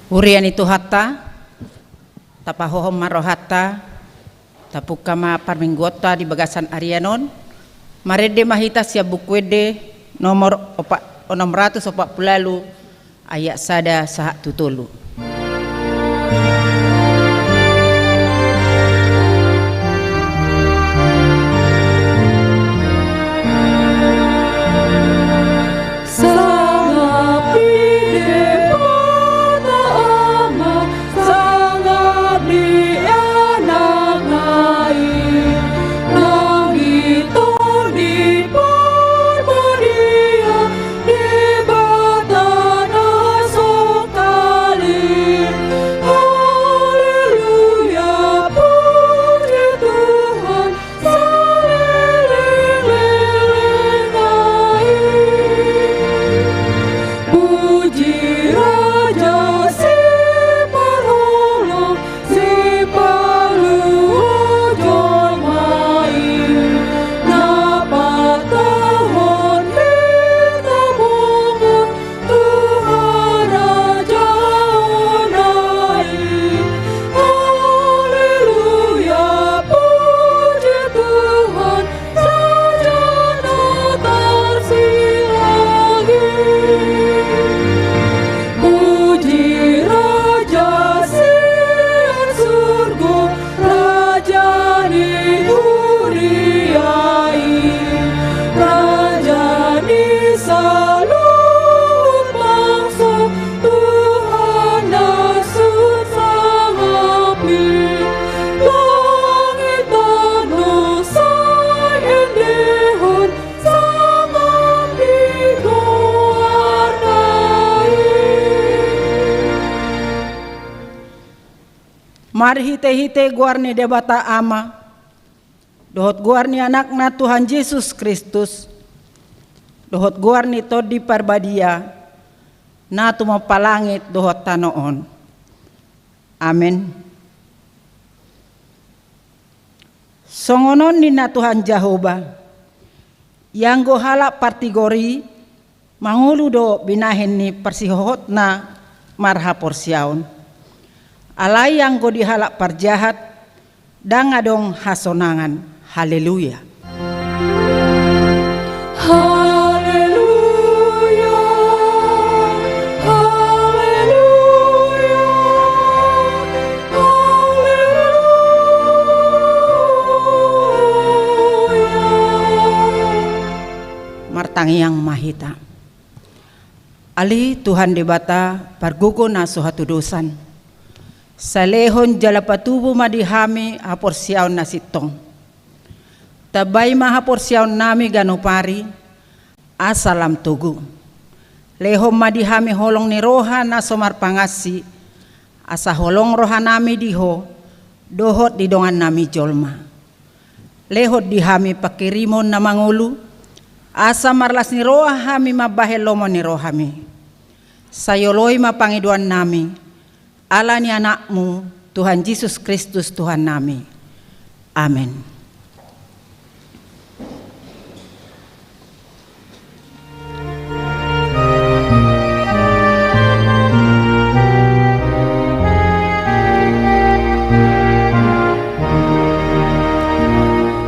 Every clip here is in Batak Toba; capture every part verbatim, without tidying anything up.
Huria ni Tuhanta, tapahohom ma rohanta, tapungka ma parmingguonta di bagasan arian on, marende ma hita sian Buku Ende nomor opa-, onom ratus opat pulu ualu, ayat sada sahat tu tolu. Sangap di Debata Ama, sangap di Anakna i, nang di Tondi Parbadia, Debata na songkali. Haleluya, puji Tuhan, saleleng-lelengna i. Puji Raja Siparholong, Sipaluhut jolma i, na patahon hita bongot tu harajaonna i. Haleluya, puji Tuhan, Raja na tarsilang i. Puji Raja sian surgo, Raja ni huria i, Raja ni saluhut bangso, Tuhan na sun sangap i. Langit tano sai endehon sangap di goarna i. Marhite-hite goar ni Debata Ama, dohot goar ni Anakna Tuhan Jesus Kristus, dohot goar ni Tondi Parbadia, na tumompa langit dohot tano on. Amen. Songon on ninna Tuhan Jahowa, ianggo halak partigor i mangolu do binahen ni parsihohotna marhaporseaon. Alai anggo di halak parjahat ndang adong hasonangan. Haleluya. Haleluya, haleluya, haleluya. Martangiang ma hita. Ale Tuhan Debata, pargogo na so hatudosan, sai lehon jala patubu ma di hami haporseaon na sintong. Tambai ma haporseaonnami ganup ari, asa lam togu. Lehon ma di hami holong ni roha na so marpangansi, asa holong rohanami di Ho, dohot di dongannami jolma. Lehon di hami pangkirimon na mangolu, asa marlas ni roha hami mambahen lomo ni rohami. Sai oloi ma pangidoannami, ala ni Anakmu, Tuhan Jesus Kristus Tuhannami. Amen.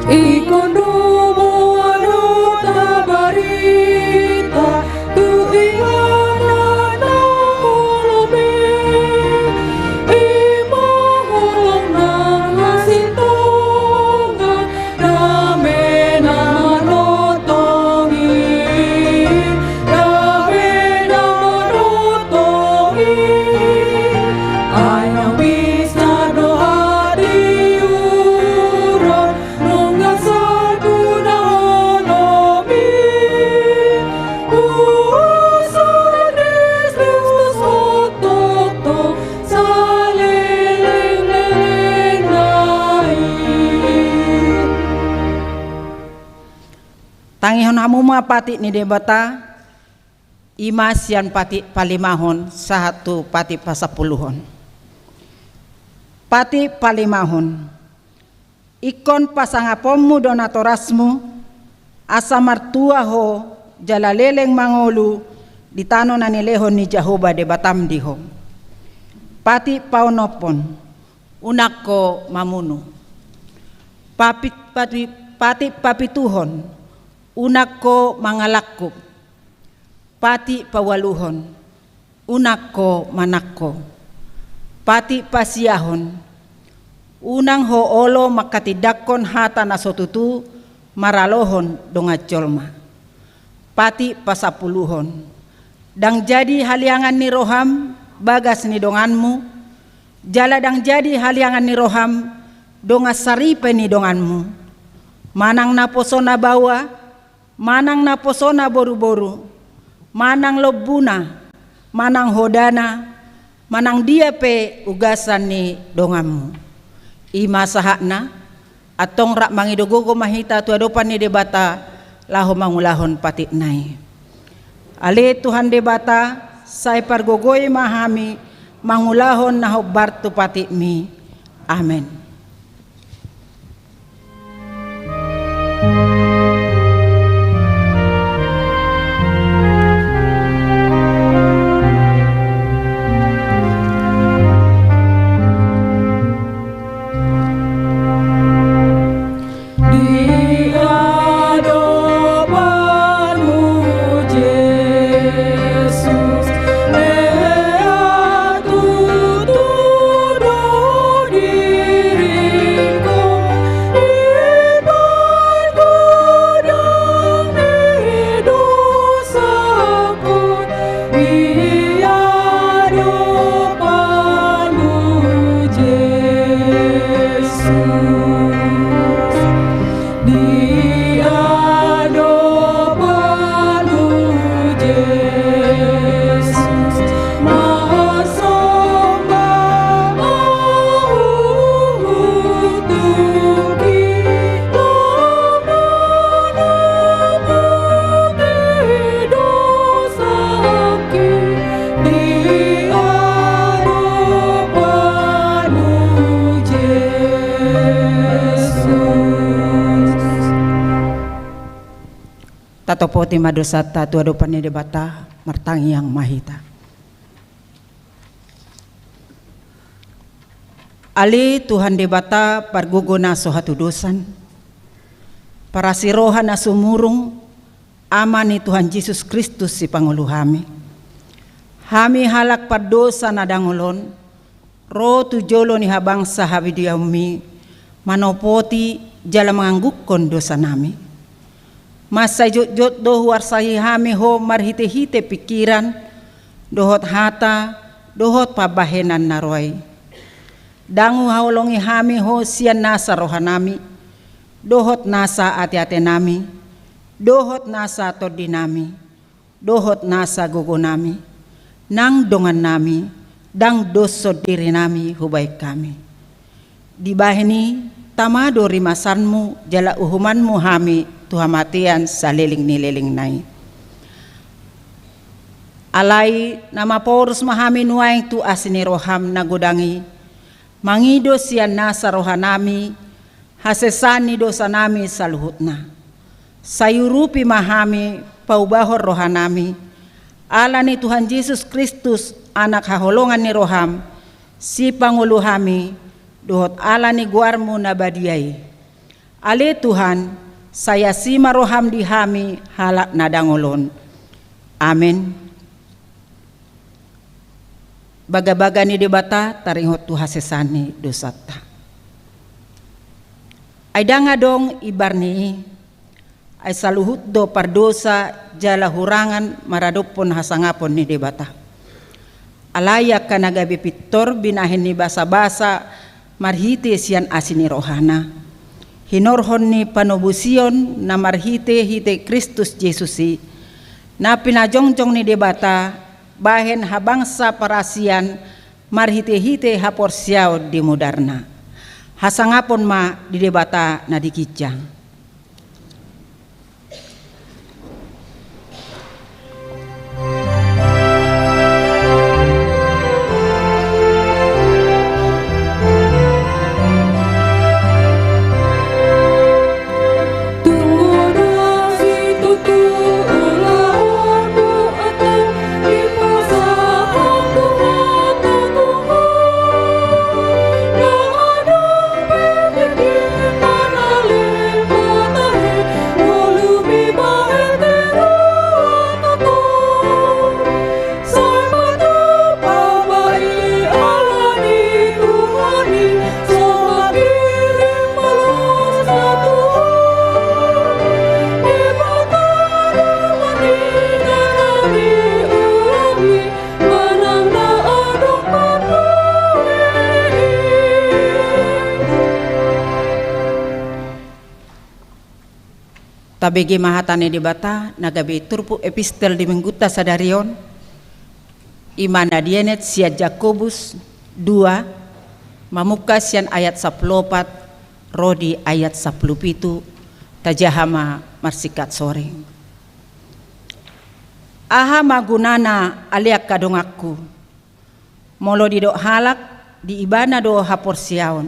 Ingkon do boanonta barita tu inganan na holom i. I ma holong na hasintongan, dame na manongtong i, dame na manongtong i. Ai naung bisa do hatiuron, nunga sahat tu na holom i. Huhuson Kristus hototong, saleleng-lelengna i. Tangihon hamu ma patik ni Debata, i ma sian patik palimahon sahat tu patik pasampuluhon. Patik palimahon. Ingkon pasangaponmu do natorasmu, asa martua ho jala leleng mangolu di tano na nilehon ni Jahowa Debatam di ho. Patik paonomhon, unang ho mamunu. Papit-, pati-, patik papituhon, unang ho mangalangkup. Patik paualuhon, unang ho manangko. Patik pasiahon, unang ho olo manghatindanghon hata na so tutu maralohon dongan jolma. Patik pasampuluhon, ndang jadi haliangan ni roham bagas ni donganmu, jala ndang jadi haliangan ni roham dongan saripe ni donganmu, manang naposona baoa, manang naposona boruboru, manang lombuna, manang hodana, manang dia pe ugasan ni donganmu. I ma sahatna, antong rap mangido gogo ma hita tu adopan ni Debata laho mangulahon patikna i. Ale Tuhan Debata, sai pargogoi ma hami mangulahon na hombar tu patikmi. Amen. Tatopoti ma dosanta tu adopan ni Debata, martangiang ma hita. Ale Tuhan Debata, pargogo na so hatudosan, parasi roha na sumurung, Ama ni Tuhan Jesus Kristus sipangolu hami. Hami halak pardosa na dangol on, ro tu jolo ni habangsa habadiaonmi, manopoti jala mangangguhon dosanami. Mansai jotjot do huarsahi hami ho marhitehite pingkiran, dohot hata, dohot pambahenan na ro i. Ndang huhaholongi hami ho sian nasa rohanami, dohot nasa ateatenami, dohot nasa tondinami, dohot nasa gogonami, nang dongannami, ndang doshon dirinami hubahen hami. Dibahen i, tama do rimasanmu jala uhumanmu hami tu hamatean saleleng ni lelengna i. Alai na maporus ma hami nuaeng tu asi ni roham na godang i, mangido sian nasa rohanami, hasesaan ni dosanami saluhutna. Sai urupi ma hami paubahon rohanami, ala ni Tuhan Jesus Kristus, Anak haholongan ni roham, sipangolu hami, dohot ala ni goarmu na badia i. Ale Tuhan, sai asi ma roham di hami halak na dangol on. Amen. Bagabaga ni Debata taringot tu hasesaan ni dosanta. Ai ndang adong imbar ni i, ai saluhut do pardosa jala hurangan maradophon hasangapon ni Debata. Alai angka na gabe pintor binahen ni basabasa marhite sian asi ni rohana, hinorhon ni panobusion na marhitehite Kristus Jesus i, na pinajongjong ni Debata bahen habangsa parasian marhitehite haporseaon di mudarna. Hasangapon ma di Debata na di ginjang. Tabege ma hata ni Debata na gabe turpuk epistel di minggunta sadari on, i ma na dienet sian Jakobus dua, mamungka sian ayat sampulu opat ro di ayat sampulu pitu. Tajaha ma marsingkat soring. Aha ma gunana ale angka donganku, molo didok halak di ibana do haporseaon,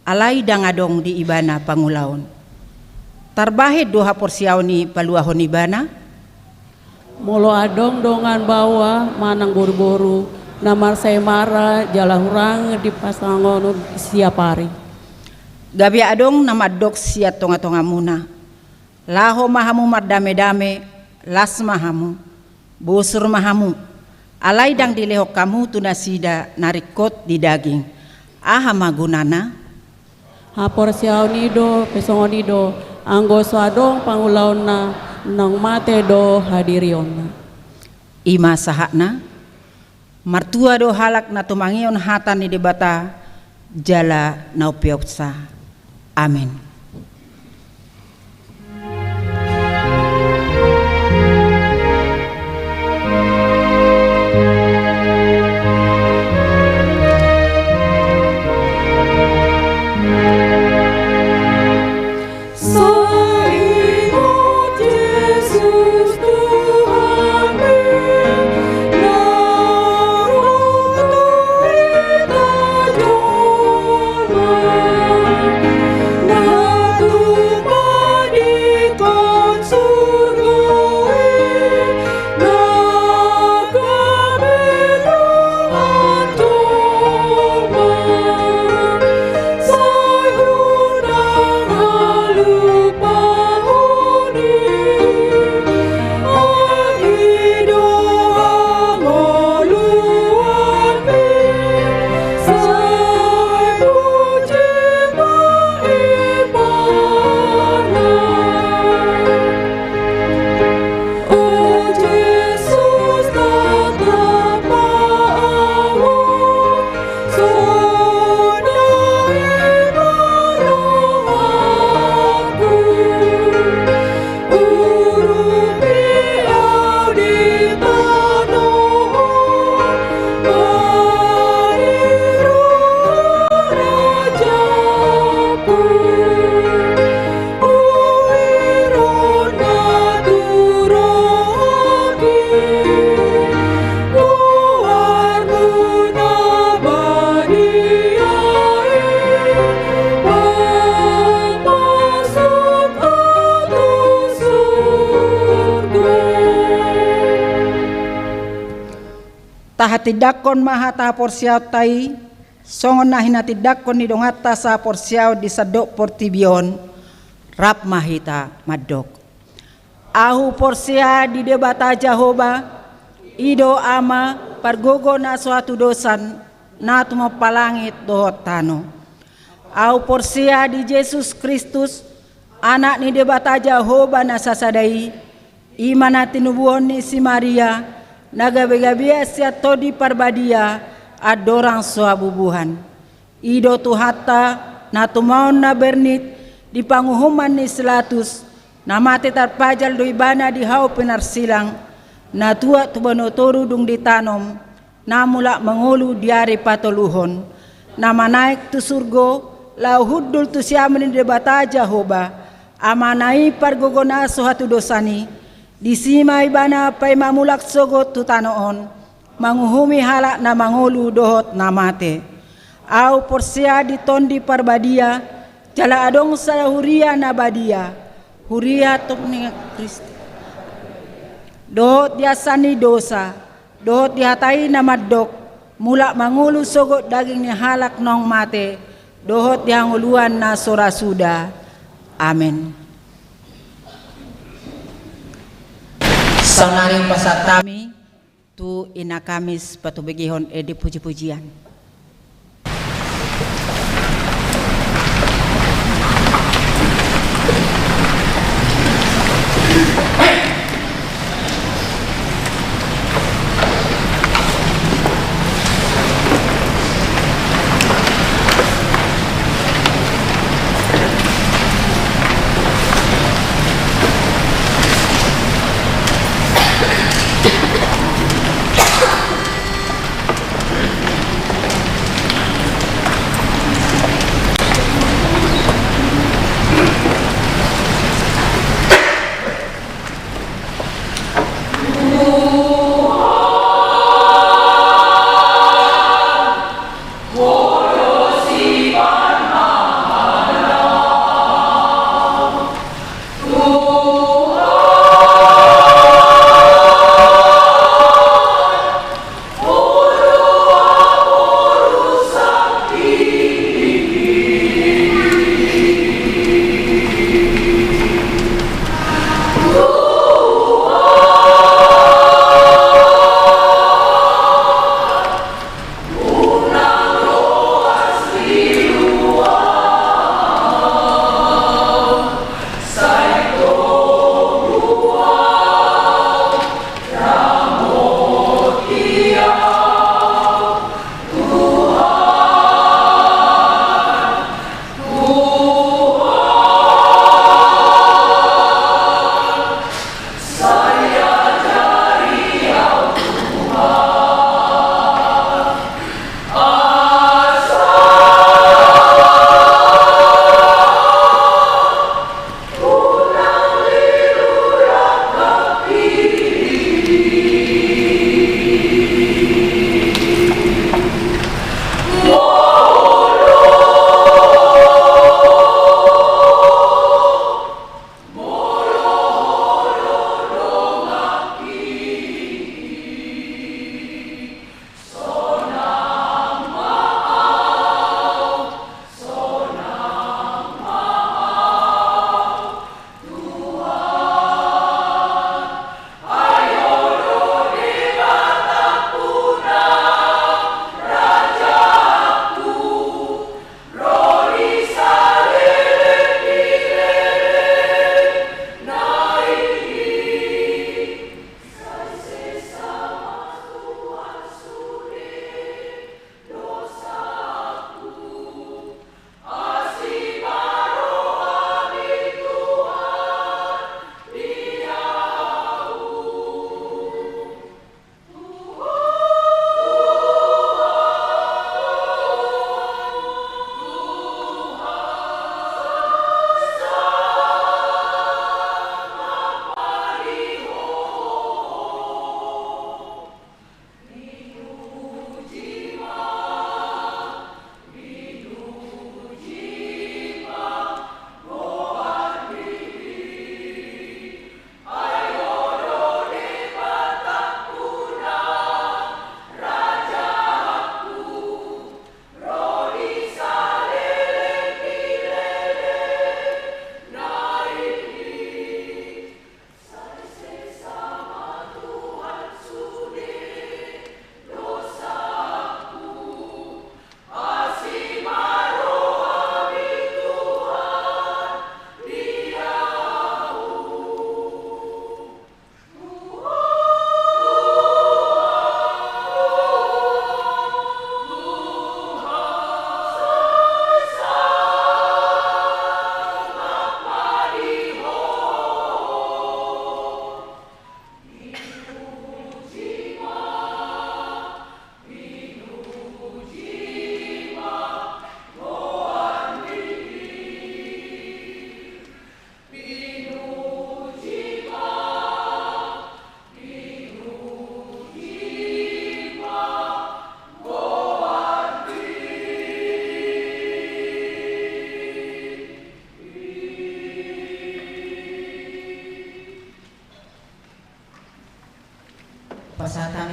alai ndang adong di ibana pangulaon? Tarbahen do haporseaon i paluahon ibana? Molo adong dongan baoa manang boruboru na marsai mara jala hurang dipasangaphon siap ari. Gabe adong na mandok sian tongatongamuna, laho ma hamu mardamedame, las ma hamu, bosur ma hamu, alai ndang dilehon hamu tu nasida na ringkot di daging. Aha ma gunana? Haporseaon i do pe songon i do, anggo so adong pangulaonna, naung mate do hadirionna. I ma sahatna. Martua do halak na tumangihon hata ni Debata jala na umpeopsa. Amen. Tahatindangkon ma hata haporseaonta i, songon na hinatindangkon ni donganta sahaporseaon di sandok portibi on. Rap ma hita mandok. Ahu porsea di Debata Jahowa, i do Ama pargogo na so hatudosan, na tumompa langit dohot tano. Ahu porsea di Jesus Kristus, Anak ni Debata Jahowa na sasada i, i ma na tinubuhon ni si Maria, na gabegabean sian Tondi Parbadia, andorang so habubuhan. I do Tuhanta, na tumaon na bernit di panguhuman ni si Latus, na mate tarpajal do ibana di hau pinarsilang, na tuat tu banua toru dung ditanom, na mulak mangolu di ari patoluhon, na manaek tu surgo, laho hundul tu siamun ni Debata Jahowa, Amana i pargogo na so hatudosan i, disi ma ibana paima mulak sogot tu tano on, manguhumi halak na mangolu dohot na mate. Ahu porsea di Tondi Parbadia, jala adong sada huria na badia, huria tok ni Kristus. Dohot di asa ni dosa, dohot di hata i na mandok, mulak mangolu sogot daging ni halak naung mate, dohot di hangoluan na so ra suda. Amen. Saonari pasahat hami tu Ina Kamis patubegehon ende pujipujian.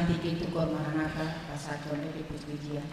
Tingki tu Koor Maranatha, pasahathon dope pujipujian.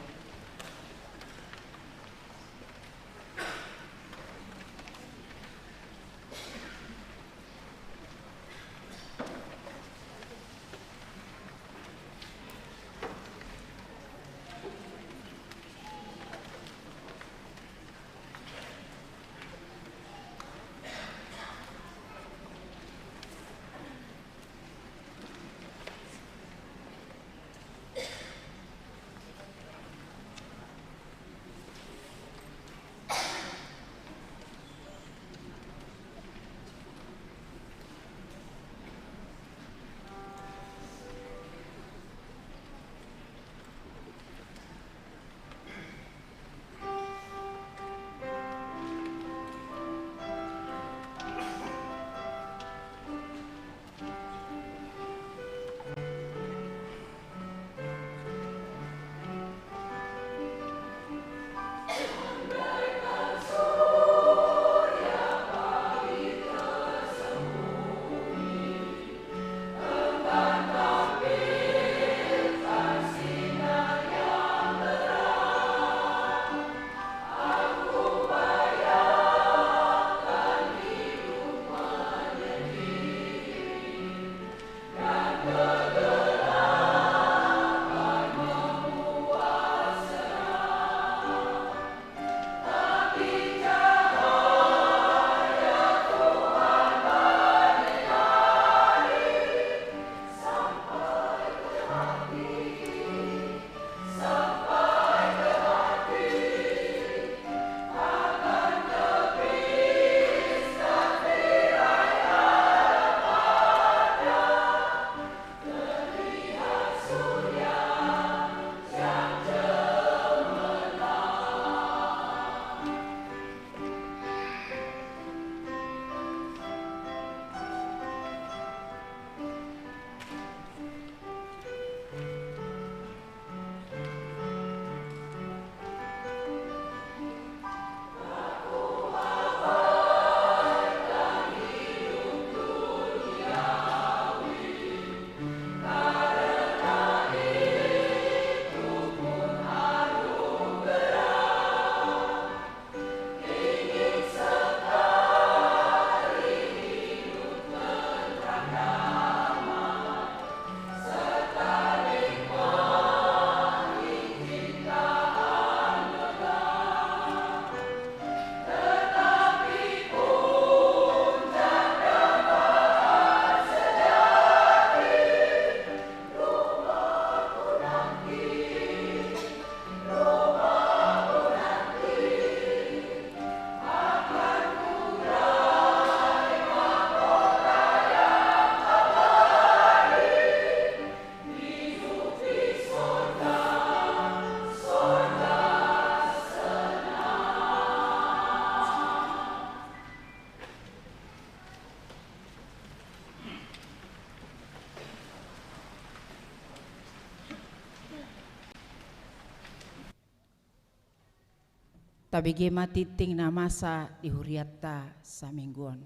Tabege ma tingting na masa di hurianta saminggu on.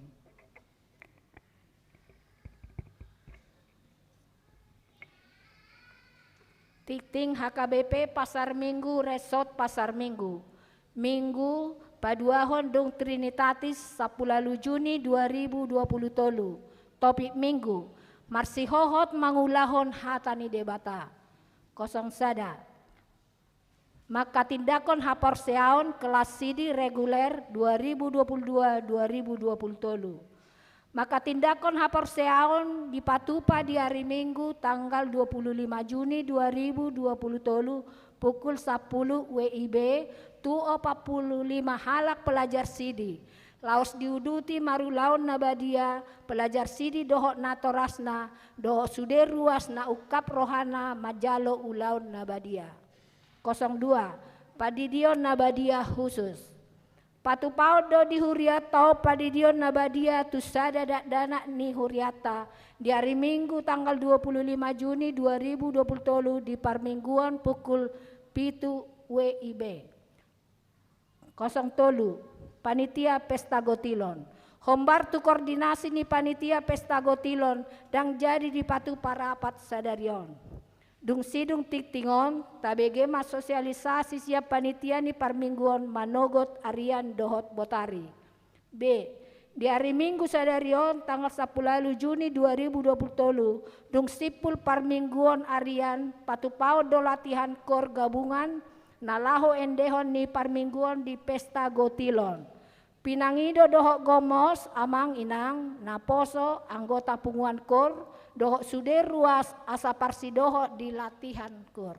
Tingting H K B P Pasar Minggu, Resort Pasar Minggu, Minggu paduahon dung Trinitatis, sampulu ualu Juni dua ribu dua pulu tolu. Topik Minggu, marsihohot mangulahon hata ni Debata. Kosong sada. Manghatindanghon haporseaon kelas sidi reguler dua ribu dua pulu dua, dua ribu dua pulu tolu. Manghatindanghon haporseaon dipatupa di ari Minggu tanggal dua pulu lima Juni dua ribu dua pulu tolu pukul sampulu W I B tu opat pulu lima halak pelajar sidi. Laos diuduti marulaon na badia pelajar sidi dohot natorasna, dohot sude ruas na ungkap rohana manjalo ulaon na badia. Kosong dua, pandidion na badia khusus. Patupaon do di hurianta on pandidion na badia tu sada dakdanak ni hurianta di ari Minggu tanggal dua pulu lima Juni dua ribu dua pulu tolu di parmingguon pukul pitu W I B. Kosong tolu, panitia pesta gotilon. Hombar tu koordinasi ni panitia pesta gotilon ndang jadi dipatupa rapat sadari on. Dung sidung tingting on, tabege ma sosialisasi sian panitia ni parmingguon manogot arian dohot botari. B. Di ari Minggu sadari on tanggal sampulu ualu Juni dua ribu dua puluh tolu, dung simpul parmingguon arian, patupaon do latihan kor gabungan na laho endehon ni parmingguon di pesta gotilon. Pinangido dohot gomos amang inang, naposo, anggota punguan kor dohot sude ruas asa parsidohot di latihan kor.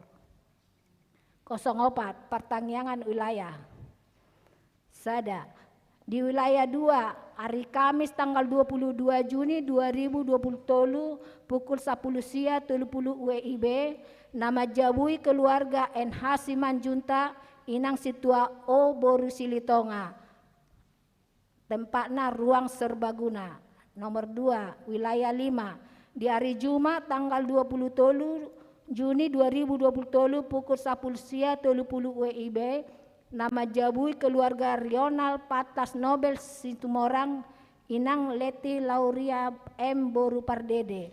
Kosong opat, partangiangan wilayah. Sada. Di wilayah dua, ari Kamis tanggal dua puluh dua Juni dua ribu dua puluh tolu, pukul sampulu sia tolu pulu W I B, na manjabui keluarga N H Simanjuntak, inang sintua O boru Silitonga. Tempatna ruang serbaguna. Nomor dua, wilayah lima. Di ari Jumat tanggal dua puluh tolu Juni dua ribu dua puluh tolu pukul sampulu sia tolu pulu W I B, na manjabui keluarga Rionald Patas Nobel Situmorang, inang Leti Lauria M boru Pardede.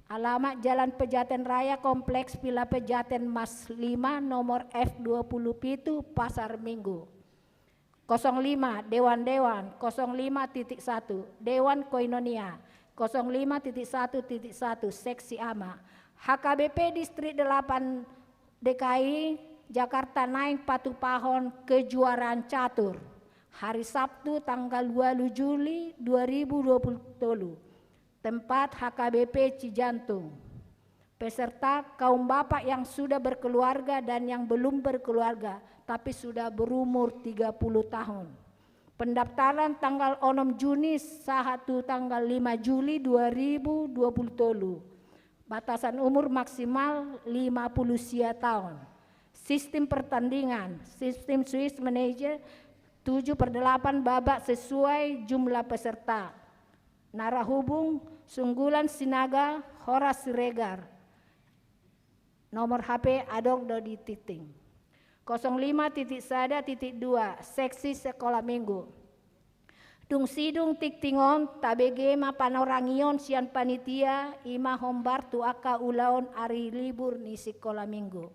Alamat Jalan Pejaten Raya, Kompleks Villa Pejaten Mas lima, nomor F dua puluh pitu, Pasar Minggu. Kosong lima, dewan-dewan, kosong lima titik satu, dewan koinonia, kosong lima titik satu titik satu, seksi ama. H K B P Distrik delapan D K I Jakarta naeng patupahon kejuaraan catur. Hari Sabtu tanggal ualu Juli dua ribu dua puluh tolu. Tempat H K B P Cijantung. Peserta kaum bapak yang sudah berkeluarga dan yang belum berkeluarga, tapi sudah berumur tiga puluh tahun. Pendaftaran tanggal onom Juni sahat tu tanggal lima Juli dua ribu dua puluh tolu. Batasan umur maksimal lima puluh sia taon. Sistem pertandingan, sistem Swiss manager, tujuh per delapan babak sesuai jumlah peserta. Narahubung, Sunggulan Sinaga, Horas Siregar. Nomor H P adong do di tingting. Kosong lima titik sada titik dua, seksi sekolah minggu. Dung sidung tingting on, tabege ma panorangion sian panitia, i ma hombar tu angka ulaon ari libur ni sikola minggu.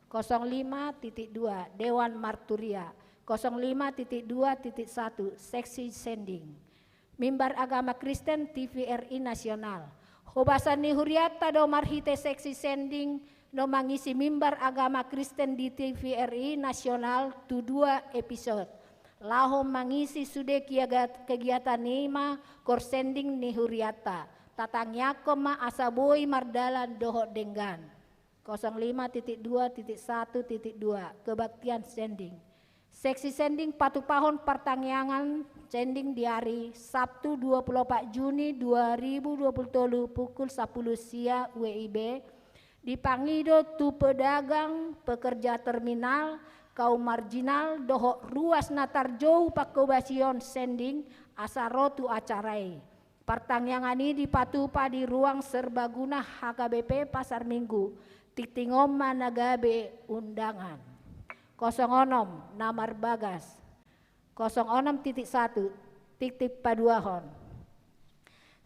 Kosong lima titik dua, Dewan Marturia. Kosong lima titik dua titik satu, seksi sending. Mimbar Agama Kristen T V R I Nasional. Hobasan ni hurianta do marhite seksi sending do mangisi mimbar agama Kristen di T V R I Nasional tu dua episode. Laho mangisi sude kiaga-, kegiatan i ma kor sending ni hurianta. Tatangiangkon ma asa boi mardalan dohot denggan. Kosong lima titik dua titik satu titik dua, kebaktian sending. Seksi sending patupahon partangiangan sending di ari Sabtu dua puluh opat Juni dua ribu dua puluh tolu pukul sampulu sia W I B, dipangido tu pedagang, pekerja terminal, kaum marginal, dohot ruas na tarjou pangkobasion sending asa ro tu acara i. Partangiangan i dipatupa di ruang serbaguna H K B P Pasar Minggu, tingting on ma na gabe undangan. Kosong onom, na marbagas. Kosong onom titik satu, tingting paduahon.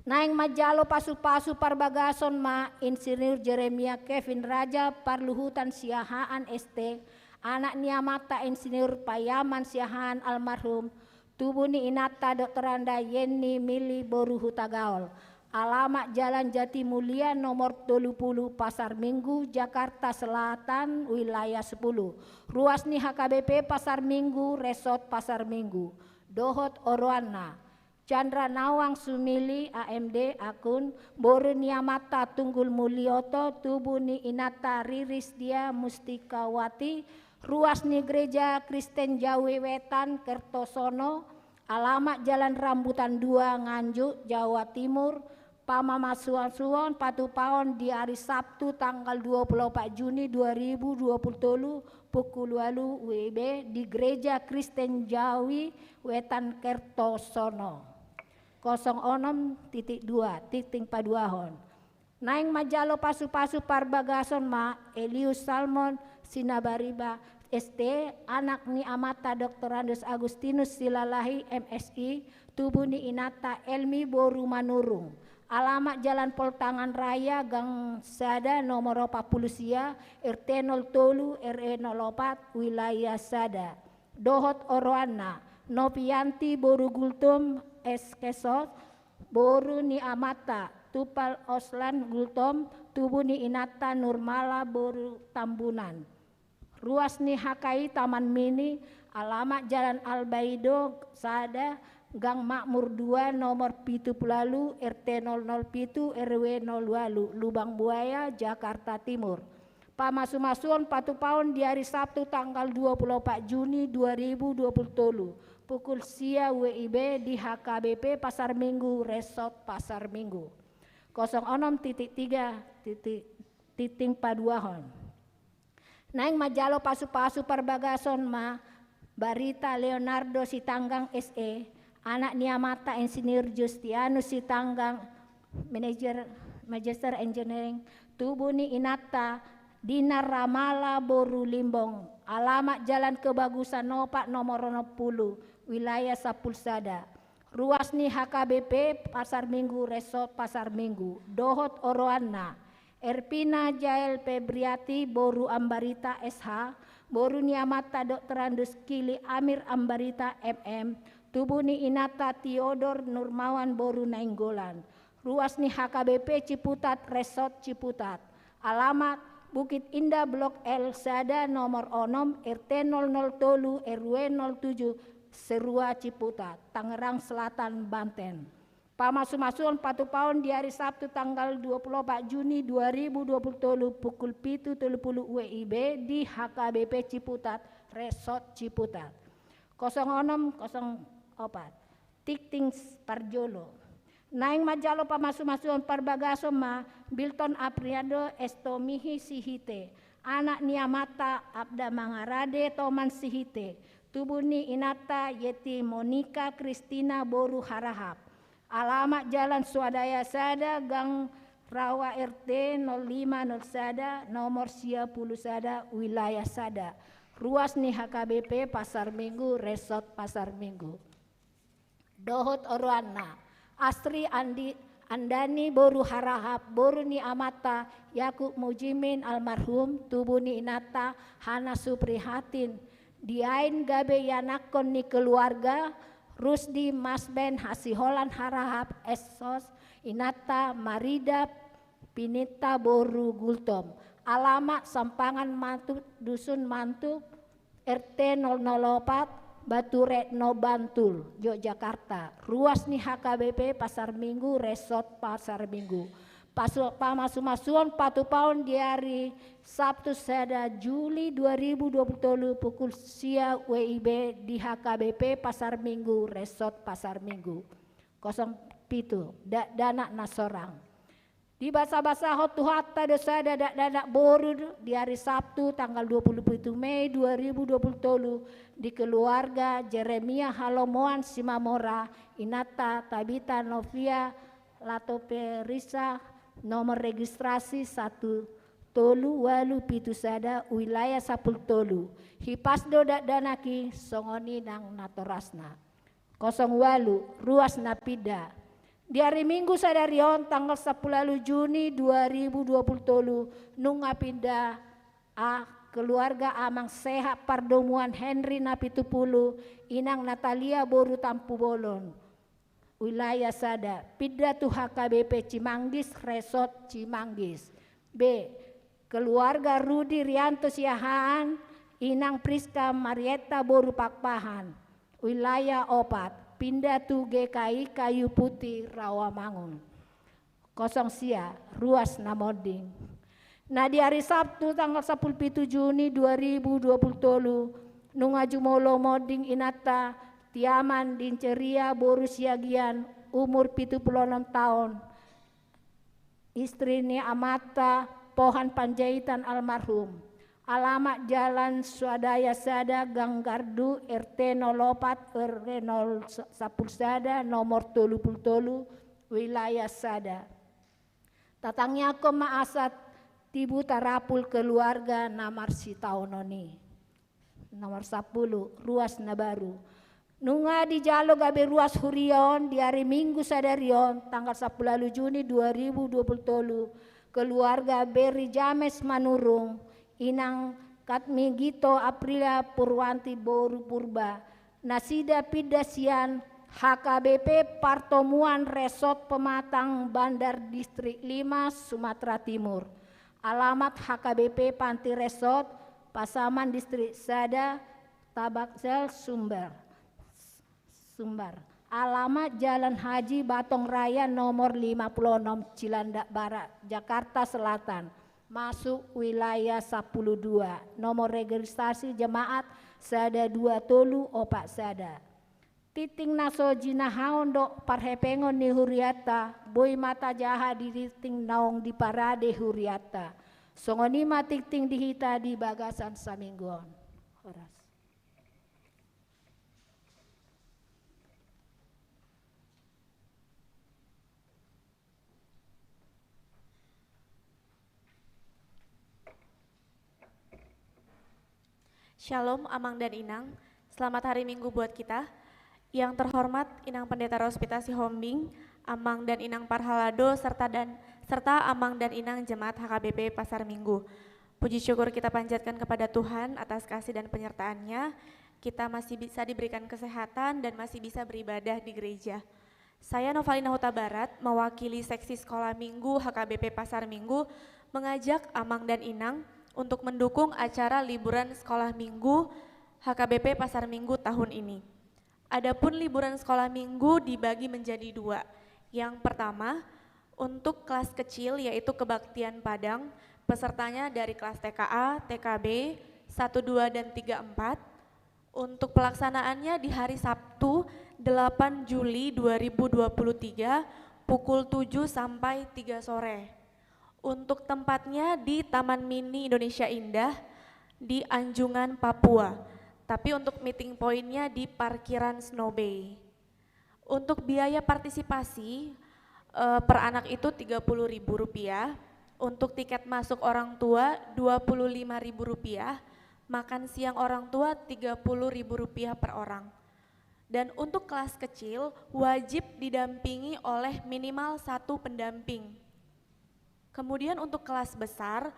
Naeng manjalo pasupasu parbagason ma Insinyur Jeremia Kevin Raja Parluhutan Siahaan S T, anak ni amanta Insinyur Payaman Siahaan almarhum, tubu ni inanta Doktoranda Yenny Mili boru Hutagaol. Alamat Jalan Jatimulia nomor tolu pulu, Pasar Minggu, Jakarta Selatan, wilayah sepuluh. Ruas ni H K B P Pasar Minggu, Resort Pasar Minggu. Dohot oroanna. Chandra Nawang Sumili, A M D, akun, boru ni amanta Tunggul Mulioto, tubu ni inanta Riris Dia Mustikawati, ruas ni Gereja Kristen Jawi Wetan Kertosono, alamat Jalan Rambutan dua, Nganjuk, Jawa Timur, pamasuansuon patupaon di ari Sabtu tanggal dua puluh opat Juni dua ribu dua puluh tolu pukul ualu W I B di Gereja Kristen Jawi Wetan Kertosono. Kosong onom titik dua, tingting paduahon. Naeng manjalo pasupasu parbagason ma Elius Salmon Sinabariba S T, anak ni amanta Doktorandus Agustinus Silalahi M Si, tubu ni inanta Elmi boru Manurung. Alamat Jalan Poltangan Raya, gang sada, nomor opat pulu sia, R T nol tolu, R W nol opat, wilayah sada. Dohot oroanna, Novianti boru Gultom, S K S, boru ni amanta Tupal Oslan Gultom, tubu ni inanta Nurmala boru Tambunan. Ruas ni H K I Taman Mini, alamat Jalan Albaido sada, Gang Makmur dua, nomor pitu pulu ualu, R T nol nol pitu, R W nol ualu, Lubang Buaya, Jakarta Timur. Pamasumasuon patupaon di ari Sabtu tanggal dua pulu opat Juni dua ribu dua pulu tolu, pukul sia W I B di H K B P Pasar Minggu, Resort Pasar Minggu. Kosong onom titik tiga titik, titik paduahon. Naeng manjalo pasupasu parbagason ma Barita Leonardo Sitanggang S E, anak ni amanta Insinyur Justianus Sitanggang, manajer, magister engineering, tubu ni inanta Dina Ramala boru Limbong, alamat Jalan Kebagusan opat nomor onom pulu, wilayah sampulu sada. Ruas ni H K B P Pasar Minggu, Resort Pasar Minggu, dohot oroanna, Erpina Jael Febriati boru Ambarita S H, boru ni amanta Doktorandus Kili Amir Ambarita M M, tubu ni inanta Tiodor Nurmawan boru Nainggolan. Ruas ni H K B P Ciputat, Resort Ciputat. Alamat, Bukit Indah Blok L sada nomor onom, R T nol nol tolu, R W nol tujuh, Serua Ciputat, Tangerang Selatan, Banten. Pamasumasuon patupaon di ari Sabtu tanggal dua pulu opat Juni dua ribu dua pulu tolu pukul pitu tolu pulu W I B di H K B P Ciputat, Resort Ciputat. Kosong onom kosong opat. Tingting parjolo. Naeng manjalo pamasumasuon parbagason ma Bilton Apriando Estomihi Sihite, anak ni amanta Abda Mangarade Toman Sihite, tubu ni inanta Yeti Monika Kristina boru Harahap. Alamat Jalan Swadaya sada, Gang Rawa, R T nol lima nol sada, nomor sia pulu sada, wilayah sada. Ruas ni H K B P Pasar Minggu, Resort Pasar Minggu. Dohot oroanna, Asri Andi, Andani boru Harahap, boru ni amanta Yakub Mujimin almarhum, tubu ni inanta Hana Suprihatin. Diain gabe ianakhon ni keluarga, Rusdi Masben Hasiholan Harahap S H, inanta Marida Pinita boru Gultom. Alamat Sampangan Mantup, Dusun Mantup, R T nol nol opat, Batu Retno Bantul, Yogyakarta. Ruas ni H K B P Pasar Minggu, Resort Pasar Minggu. Pasu-, pamasumasuon patupaon di ari Sabtu sada Juli dua ribu dua pulu tolu pukul sia W I B di H K B P Pasar Minggu, Resort Pasar Minggu. Kosong pitu, dakdanak na sorang. Dibasabasahon Tuhanta do sada dakdanak boru di ari Sabtu tanggal dua pulu pitu Mei dua ribu dua pulu tolu di keluarga Jeremia Halomoan Simamora, inanta Tabita Novia Latoperisa, nomor registrasi satu tolu ualu pitu sada, wilayah sampulu tolu. Hipas do dakdanak i, songon i nang natorasna. Kosong ualu, ruas na pinda. Di ari Minggu sadari on tanggal sampulu ualu Juni dua ribu dua pulu tolu, nunga pinda a keluarga Amang Sehat Pardomuan Henry na pitu pulu, Inang Natalia boru Tampubolon, wilayah sada, pinda tu H K B P Cimanggis, Resort Cimanggis. B, keluarga Rudi Rianto Siahaan, Inang Priska Marietta boru Pakpahan, wilayah opat, pinda tu G K I Kayu Putih, Rawamangun. Kosong sia, ruas na monding. Na di ari Sabtu tanggal sampulu pitu Juni dua ribu dua pulu tolu, nunga jumolo monding inanta Tiaman Dinceria boru Siagian, umur pitu pulu onom taon, istri ni amanta Pohan Panjaitan almarhum. Alamat Jalan Swadaya sada, Gang Gardu, R T nol opat, R W nol sampulu sada, nomor tolu pulu tolu, wilayah sada. Tatangiangkon ma asa tibu tarapul keluarga na marsitaonon i. Nomor sampulu, ruas na baru. Nunga dijalo gabe ruas huria on di ari Minggu sadari on, tanggal sampulu ualu Juni dua ribu dua pulu tolu, keluarga Beri James Manurung, inang Katmigito Aprilia Purwanti boru Purba, nasida pinda sian H K B P Partomuan Resort Pematang Bandar Distrik lima Sumatera Timur. Alamat H K B P Panti Resort, Pasaman Distrik sada, Tabaksel, Sumbar. Sumbar. Alamat Jalan Haji Batong Raya nomor lima puluh enam Cilandak Barat, Jakarta Selatan. Masuk wilayah sampulu dua. Nomor registrasi jemaat sada dua tolu opat sada. Tingting na so jinahaon dohot parhepengon ni hurianta, boi ma tajaha di tingting naung diparade hurianta. Songon i ma tingting di hita di bagasan saminggu on. Horas. Shalom, Amang dan Inang. Selamat hari Minggu buat kita. Yang terhormat Inang Pendeta Rospita Sihombing, Amang dan Inang Parhalado, serta dan, serta Amang dan Inang Jemaat H K B P Pasar Minggu. Puji syukur kita panjatkan kepada Tuhan atas kasih dan penyertaan-Nya. Kita masih bisa diberikan kesehatan dan masih bisa beribadah di gereja. Saya, Novalina Hutabarat, mewakili Seksi Sekolah Minggu H K B P Pasar Minggu, mengajak Amang dan Inang untuk mendukung acara liburan Sekolah Minggu H K B P Pasar Minggu tahun ini. Adapun liburan Sekolah Minggu dibagi menjadi dua. Yang pertama, untuk kelas kecil, yaitu kebaktian Padang, pesertanya dari kelas T K A, T K B, satu dua dan tiga empat. Untuk pelaksanaannya di hari Sabtu, delapan Juli dua ribu dua puluh tiga, pukul tujuh sampai tiga sore. Untuk tempatnya di Taman Mini Indonesia Indah di Anjungan, Papua. Tapi untuk meeting point-nya di parkiran Snow Bay. Untuk biaya partisipasi, eh, per anak itu tiga puluh ribu rupiah, untuk tiket masuk orang tua dua puluh lima ribu rupiah, makan siang orang tua tiga puluh ribu rupiah per orang. Dan untuk kelas kecil, wajib didampingi oleh minimal satu pendamping. Kemudian untuk kelas besar,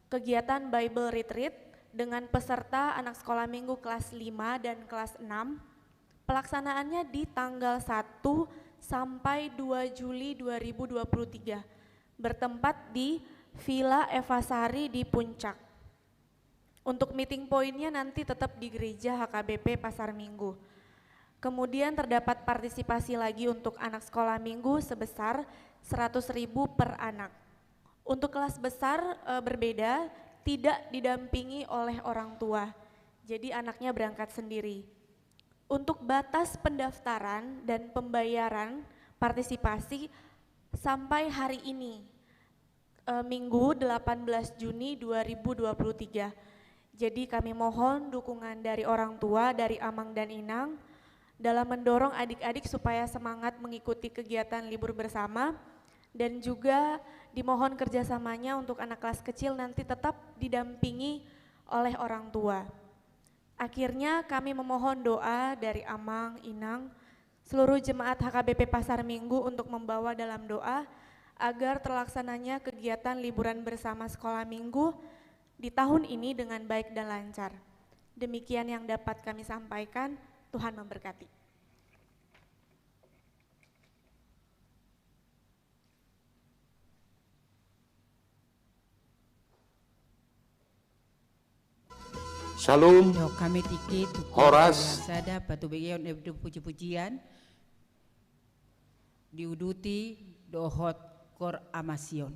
kegiatan Bible Retreat dengan peserta anak sekolah minggu kelas lima dan kelas enam, pelaksanaannya di tanggal satu sampai dua Juli dua ribu dua puluh tiga, bertempat di Villa Evasari di Puncak. Untuk meeting point-nya nanti tetap di gereja H K B P Pasar Minggu. Kemudian terdapat partisipasi lagi untuk anak sekolah minggu sebesar seratus ribu per anak. Untuk kelas besar, eh, berbeda, tidak didampingi oleh orang tua. Jadi anaknya berangkat sendiri. Untuk batas pendaftaran dan pembayaran partisipasi sampai hari ini, eh, Minggu delapan belas Juni dua ribu dua puluh tiga. Jadi kami mohon dukungan dari orang tua, dari Amang dan Inang dalam mendorong adik-adik supaya semangat mengikuti kegiatan libur bersama, dan juga dimohon kerjasamanya untuk anak kelas kecil nanti tetap didampingi oleh orang tua. Akhirnya kami memohon doa dari Amang, Inang, seluruh jemaat H K B P Pasar Minggu untuk membawa dalam doa agar terlaksananya kegiatan liburan bersama sekolah minggu di tahun ini dengan baik dan lancar. Demikian yang dapat kami sampaikan. Tuhan memberkati. Shalom. Yo, hami tingki tu Horas. Sada patubegeon, eh, puji-pujian diuduti dohot Kor Amasion.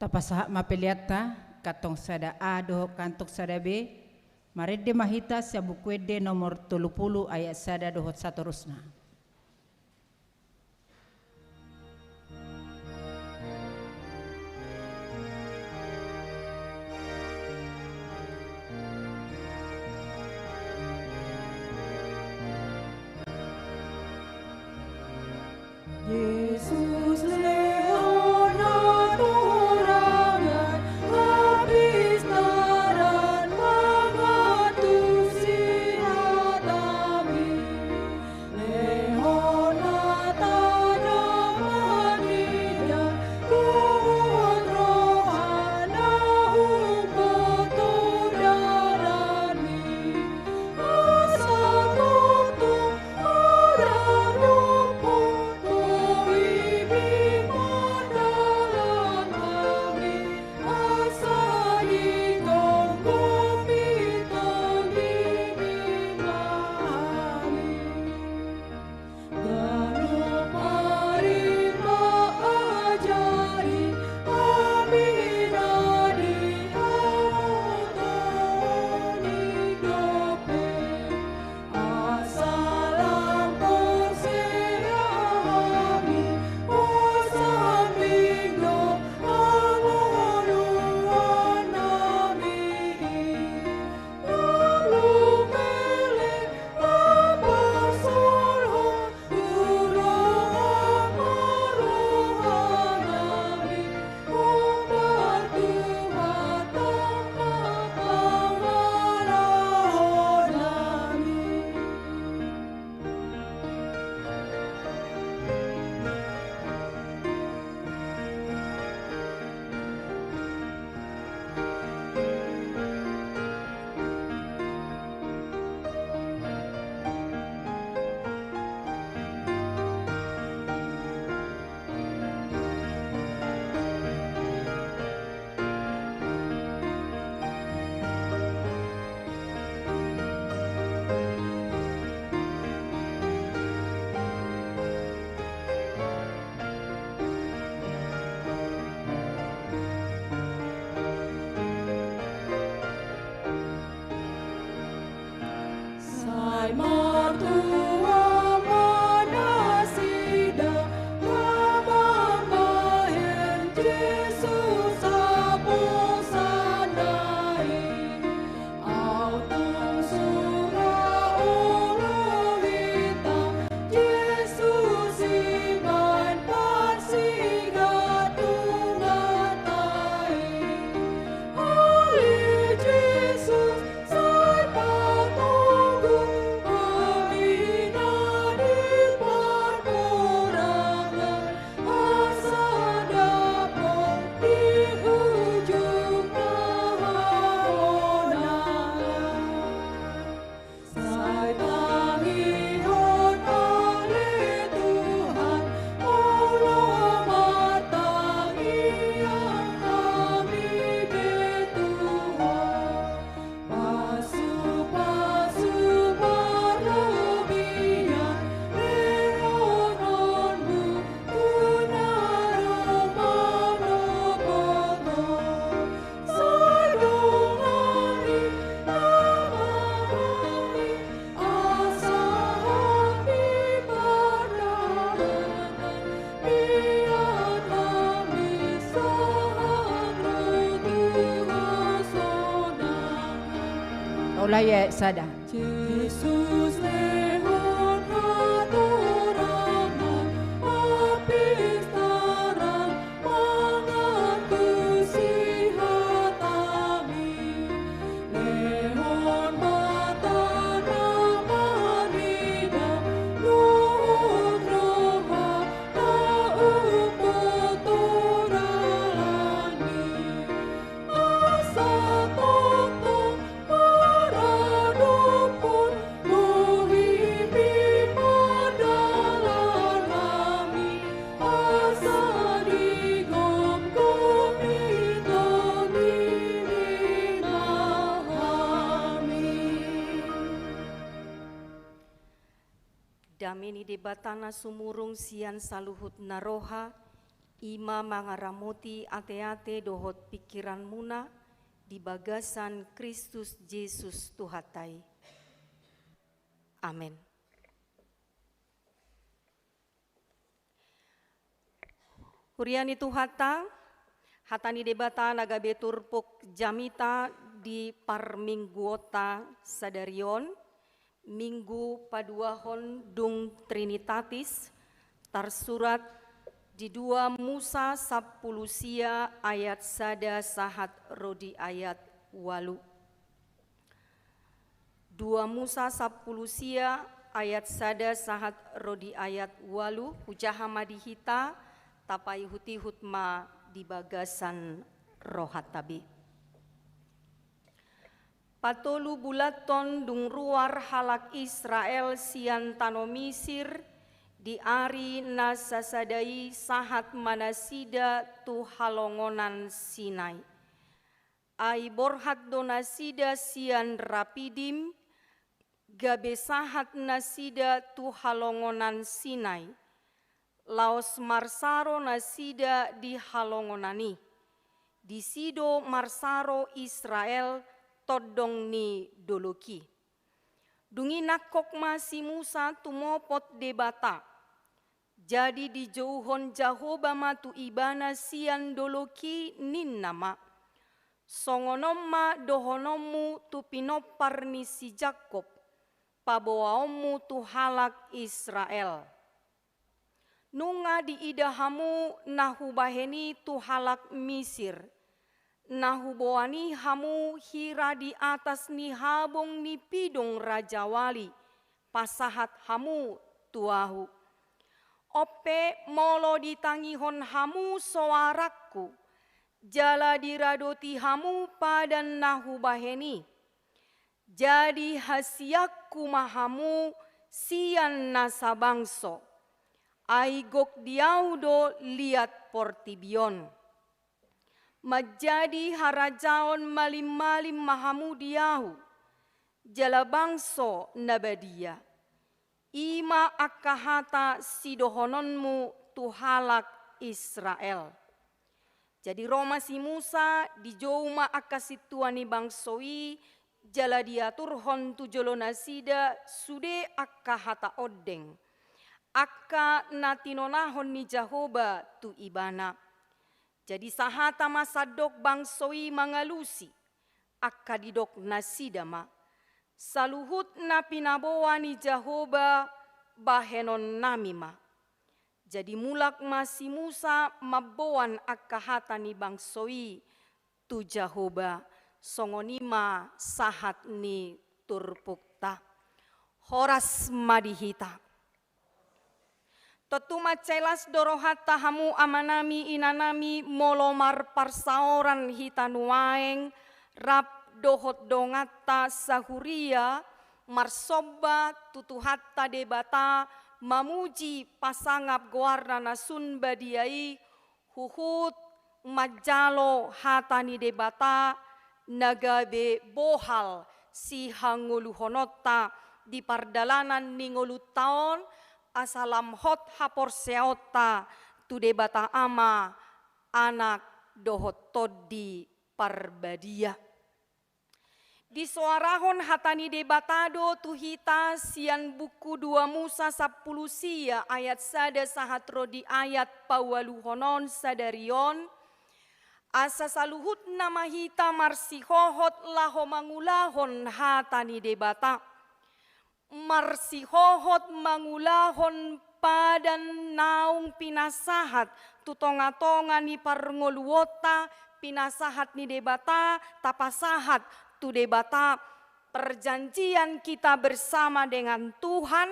Tapasahat ma peleanta, kantong sada A dohot kantong sada B, marende ma hita sian Buku Ende nomor tolu pulu ayat sada dohot satorusna. Jesus lehon hatorangan, hapistaran mangan tu si hatami. Lehon hata na marnida, dohot roha na humboto dalanmi. Asa tongtong haradophon, bohimi ma dalan hami, asa digomgomi Tondi ma hami. Ganup ari ma ajari hami na di hamu Tondi dope. Asa lam porsea hami, husambing do hangoluan nami i. Lalu mele ma pasolhot tu roha ma roha nami, hombar Tuhanta ma pangalaho nami. Sai martua ma nasida na mambahen Jesus haposanna i. Aut tung sura olo hita, Jesus i ma parsigantungan ta i. Ale Jesus, sai patogu hami na di parporangan, asa dapot di ujung na hamonangan. Sai tangihon ale Tuhan, olo martangiang hami be tu Ho. Pasupasu parlobian lehononmu tu na ro manopot Ho. Sai dongani nama hami, asa hami pardalanan, biar hami sahat ro tu hasonangan. Taulahon ayat sada. Jesus lehon hatorangan, hapistaran mangan tu si hatami. Lehon hata na marnida, dohot roha na umboto dalanmi. Asa tongtong maradophon, bohimi ma dalan hami, asa digomgomi Tondi ma hami. Dame ni Debata na sumurung sian saluhutna roha, I ma mangaramoti ateate dohot pingkiranmuna di bagasan Kristus Jesus Tuhanta i. Amen. Huria ni Tuhanta, hata ni Debata na gabe turpuk jamita di parmingguonta sadari on, Minggu paduahon dung Trinitatis, tarsurat di dua Musa sampulu sia ayat sada sahat ro di ayat ualu. Dua Musa sampulu sia ayat sada sahat ro di ayat ualu, hujaha ma di hita, tapaihut-ihut ma di bagasan rohanta be. Patolu bulanhon dung ruar halak Israel sian tano Misir, di ari na sasada i sahat ma nasida tu halongonan Sinai. Ai borhat do nasida sian Rapidim, gabe sahat nasida tu halongonan Sinai. Laos marsaro nasida di halongonan i. Disi do marsaro Israel tondong ni dolok i. Dung i nangkok ma si Musa tumopot Debata. Jadi dijouhon Jahowa ma tu ibana sian dolok i, ninna ma: Songon on ma dohononmu tu pinompar ni si Jakkob, paboaonmu tu halak Israel: Nunga diida hamu na hubahen i tu halak Misir, na huboan i hamu hira di atas ni habong ni pidong rajawali, pasahat hamu tu ahu. On pe molo ditangihon hamu soarangku, jala diradoti hamu padan na hubahen i, jadi hasianku ma hamu sian nasa bangso, ai gok di ahu do liat portibi on. Manjadi harajaon malim-malim ma hamu di ahu, jala bangso na badia. I ma angka hata sidohononmu tu halak Israel. Jadi ro ma si Musa, dijou ma angka sintua ni bangso i, jala diaturhon tu jolo nasida sude angka hata ondeng, angka na tinonahon ni Jahowa tu ibana. Jadi sahata ma sandok bangso i mangalusi, angka didok nasida ma: Saluhut na pinaboa ni Jahowa bahenonnami ma. Jadi mulak ma si Musa mamboan angka hata ni bangso i tu Jahowa. Songon i ma sahat ni turpukta. Horas ma di hita. Tontu mansai las do rohanta hamu amanami inanami, molo marparsaoran hita nuaeng rap dohot donganta sahuria, marsomba tu Tuhanta Debata, mamuji pasangap goarna na sun badia i, huhut manjalo hata ni Debata na gabe bohal sihangoluhononta di pardalanan ni ngolunta on, asa lam hot haporseaonta tu Debata Ama, Anak dohot Tondi Parbadia. Disoarahon hata ni Debata do tu hita sian buku dua Musa sampulu sia ayat sada sahat ro di ayat paluahon on sadari on, asa saluhutna ma hita marsihohot laho mangulahon hata ni Debata. Marsihohot mangulahon padan naung pinasahat tu tonga-tonga ni parngoluonta, pinasahat ni Debata, tapasahat tu Debata. Perjanjian kita bersama dengan Tuhan,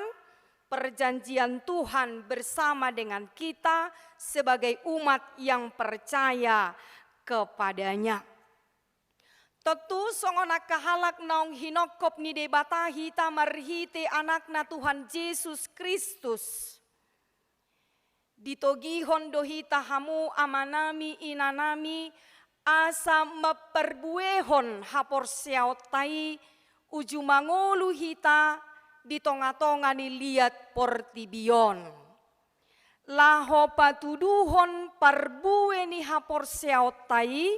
perjanjian Tuhan bersama dengan kita sebagai umat yang percaya kepada-Nya. Tontu songon angka halak naung hinongkop ni Debata hita marhite Anakna Tuhan Jesus Kristus. Ditogihon do hita hamu amanami inanami, asa mamparbuehon haporseaonta i uju mangolu hita di tonga-tonga ni liat portibi on. Laho patuduhon parbue ni haporseaonta i,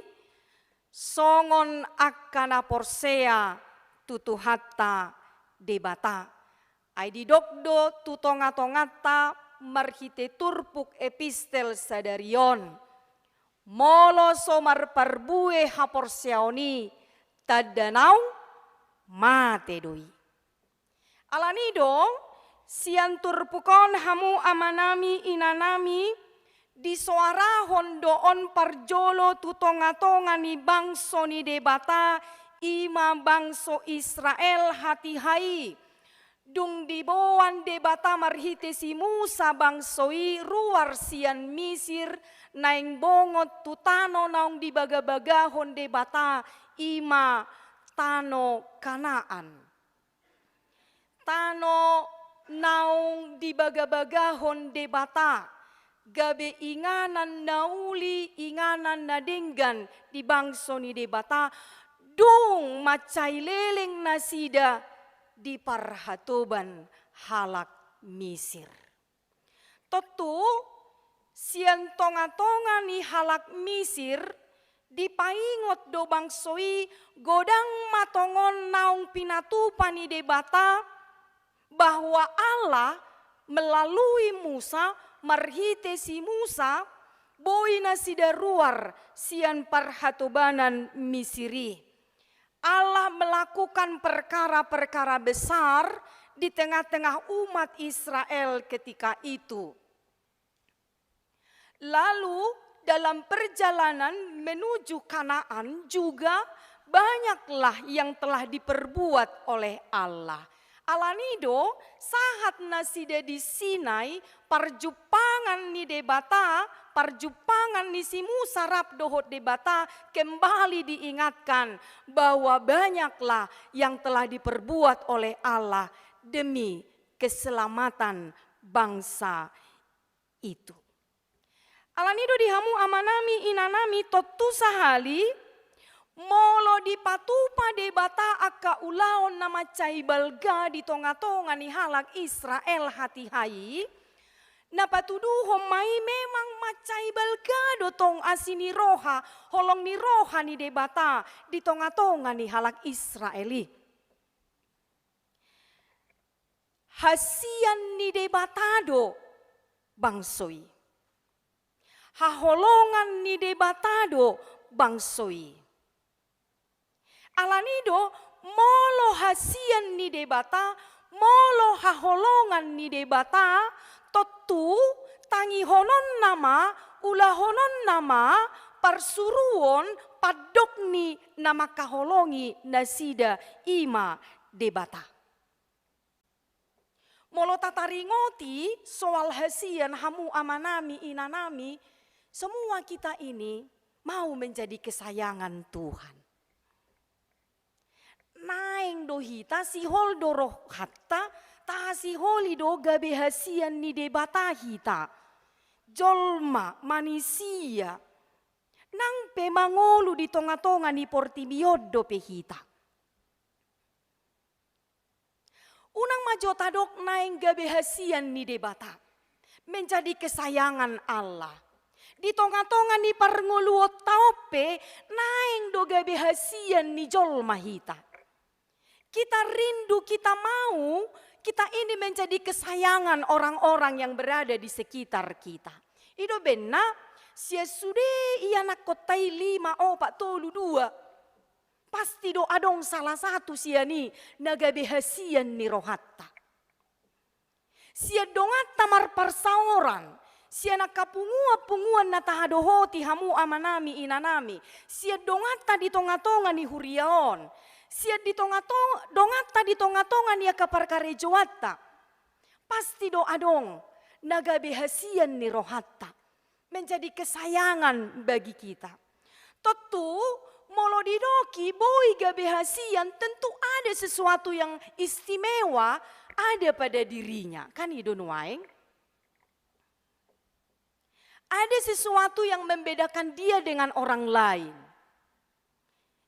songon angka na porsea tu Tuhanta Debata. Ai didok do tu tongatonganta marhite turpuk epistel sadari on: Molo so marparbue haporseaon i, tanda naung mate do i. Alani do, sian turpuk on hamu amanami inanami, disoarahon do on parjolo tu tongatonga ni bangso ni Debata, i ma bangso Israel hatiha i. Dung diboan Debata marhite si Musa bangso i ruar sian Misir, naeng bongot tu tano naung dibagabagahon Debata, i ma tano Kanaan. Tano naung dibagabagahon Debata, gabe inganan na uli, inganan na denggan di bangso ni Debata, dung mansai leleng nasida di parhatoban halak Misir. Tontu, sian tongatonga ni halak Misir, dipaingot do bangso i, godang ma tongon naung pinatupa ni Debata, bahwa Allah melalui Musa, marhite si Musa, boi nasida ruar sian parhatobanan Misir i. Allah melakukan perkara-perkara besar di tengah-tengah umat Israel ketika itu. Lalu, dalam perjalanan menuju Kanaan juga banyaklah yang telah diperbuat oleh Allah. Alani do, sahat nasida di Sinai, parjumpangan ni Debata, parjumpangan ni si Musa rap dohot Debata, kembali diingatkan bahwa banyaklah yang telah diperbuat oleh Allah demi keselamatan bangsa itu. Alani do di hamu amanami inanami, tontu sahali, molo dipatupa Debata angka ulaon na mansai balga di tongatonga ni halak Israel hatiha i, na patuduhon ma i memang mansai balga do tong asi ni roha, holong ni roha ni Debata di tongatonga ni halak Israel i. Hasian ni Debata do bangso i. Haholongan ni Debata do bangso i. Alani do, molo hasian ni Debata, molo haholongan ni Debata, tontu tangihononna ma, ulahononna ma parsuruon pandok ni na mangkaholongi nasida, i ma Debata. Molo tataringoti soal hasian, hamu amanami inanami, semua kita ini mau menjadi kesayangan Tuhan. Naeng do hita, sihol do rohanta, tahasiholi do gabe hasian ni Debata hita. Jolma, manisia, nang pe mangolu di tongatonga ni portibi on dope hita. Unang ma jo tadok naeng gabe hasian ni Debata, menjadi kesayangan Allah. Di tongatonga ni parngoluonta on pe, naeng do gabe hasian ni jolma hita. Kita rindu, kita mau, kita ini menjadi kesayangan orang-orang yang berada di sekitar kita. I do umbahen na, sian sude ianakkonta i, lima, opat, tolu, dua, pasti do adong salah satu sian i na gabe hasian ni rohanta. Sian donganta marparsaoran, sian angka punguan-punguan na tahadohoti, hamu amanami inanami, sian donganta di tongatonga ni huria on, sian di tongato-, donganta di tongatonga ni angka parkarejoanta, pasti do adong na gabe hasian ni rohanta, menjadi kesayangan bagi kita. Tontu, molo didok i boi gabe hasian, tentu ada sesuatu yang istimewa ada pada dirinya. Kan i do nuaeng? Ada sesuatu yang membedakan dia dengan orang lain.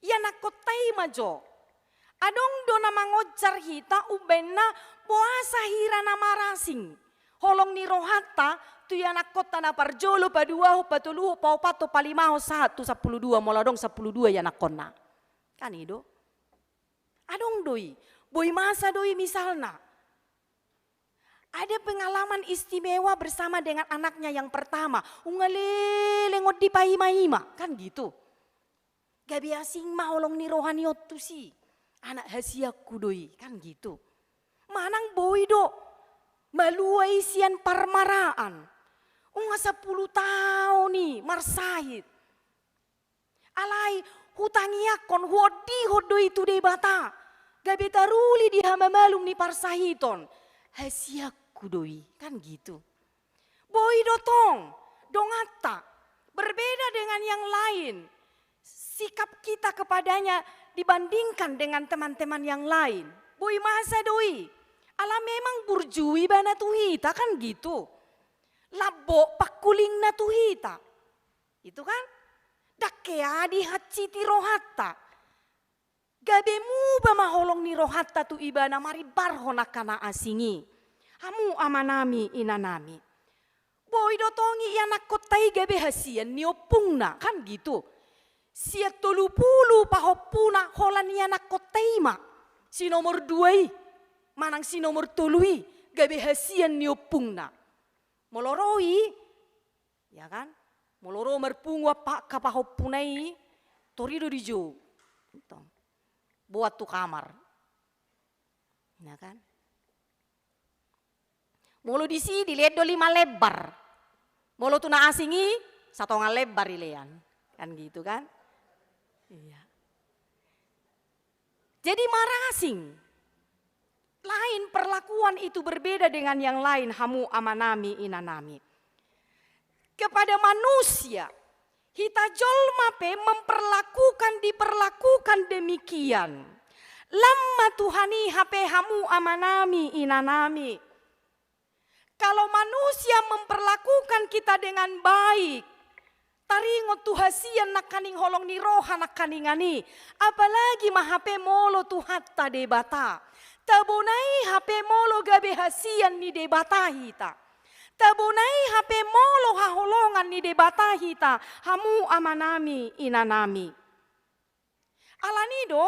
Ianakkonta i ma jo. Adong do na mangonjar hita umbahen na boasa hira na marasing holong ni rohanta, tu ianakkonta na parjolo, paduahon, patoluhon, paopathon, palimahon, sahat tu sampulu dua, molo adong sampulu dua ianakkonna. Kan i do. Adong do i. Boi masa do i misalna. Ada pengalaman istimewa bersama dengan anaknya yang pertama. Unga leleng on dipaima-ima. Kan gitu. Gabe asing ma holong ni roha ni on tusi. Anak hasianku do i, kan gitu. Manang boi do malua i sian parmaraan. Unga sampulu taon i marsahit. Alai hutangiangkon, huondihon do i tu Debata. Gabe taruli di hamamalum ni parsahiton. Hasianku do i, kan gitu. Boi do tong, donganta, berbeda dengan yang lain. Sikap kita kepadanya dibandingkan dengan teman-teman yang lain. Boi masa do i. Ala memang burju ibana tu hita, kan gitu. Lambok pangkulingna tu hita. Itu kan? Ndang hea dihansiti rohanta. Gabe muba ma holong ni rohanta tu ibana marimbarhon angka na asing i. Hamu amanami, inanami. Boi do tong i ianakkonta i gabe hasian ni ompungna, kan gitu. Sian tolu pulu pahompuna holan ianakkonta i ma. Si nomor dua i, manang si nomor tolu i, gabe hasian ni ompungna. Molo ro i, ya kan? Molo ro marpungu angka pahompuna i, tor i do dijou. Tong. Boan tu kamar. Ya kan? Molo disi dilean do lima lembar. Molo tu na asing i, satonga lembar ilean. Kan gitu kan? Iya. Jadi marasing. Lain perlakuan itu, berbeda dengan yang lain, hamu amanami, inanami. Kepada manusia, hita jolma pe memperlakukan, diperlakukan demikian. Lam ma Tuhan i hape, hamu amanami, inanami. Kalau manusia memperlakukan kita dengan baik, taringot tu hasian nangkaning holong ni roha nangkaningan i, apalagi ma hape molo Tuhanta Debata. Tabo nai hape molo gabe hasian ni Debata hita. Tabo nai hape molo haholongan ni Debata hita, hamu amanami, inanami. Alani do,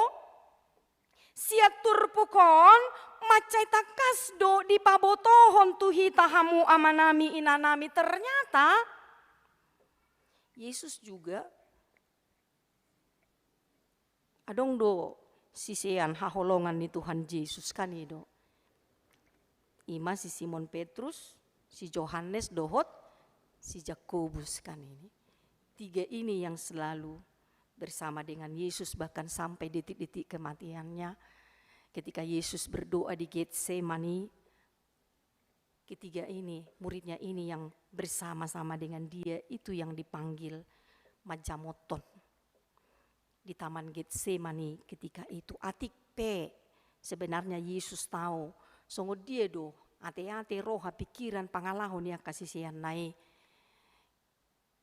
sian turpuk on mansai tangkas do dipabotohon tu hita, hamu amanami, inanami, ternyata Yesus juga, adong do sisean haholongan ni Tuhan Jesus, kan i do. Ima si Simon Petrus, si Johannes dohot si Jakobus, kan ini. Tiga ini yang selalu bersama dengan Yesus bahkan sampai detik-detik kematiannya. Ketika Yesus berdoa di Getsemani, ketiga ini, muridnya ini yang bersama-sama dengan dia, itu yang dipanggil manjamothon. Di Taman Getsemani ketika itu. Atik pe sebenarnya Yesus tahu songon dia do ate-ate, roha, pikiran, pangalaho ni angka siseanna i.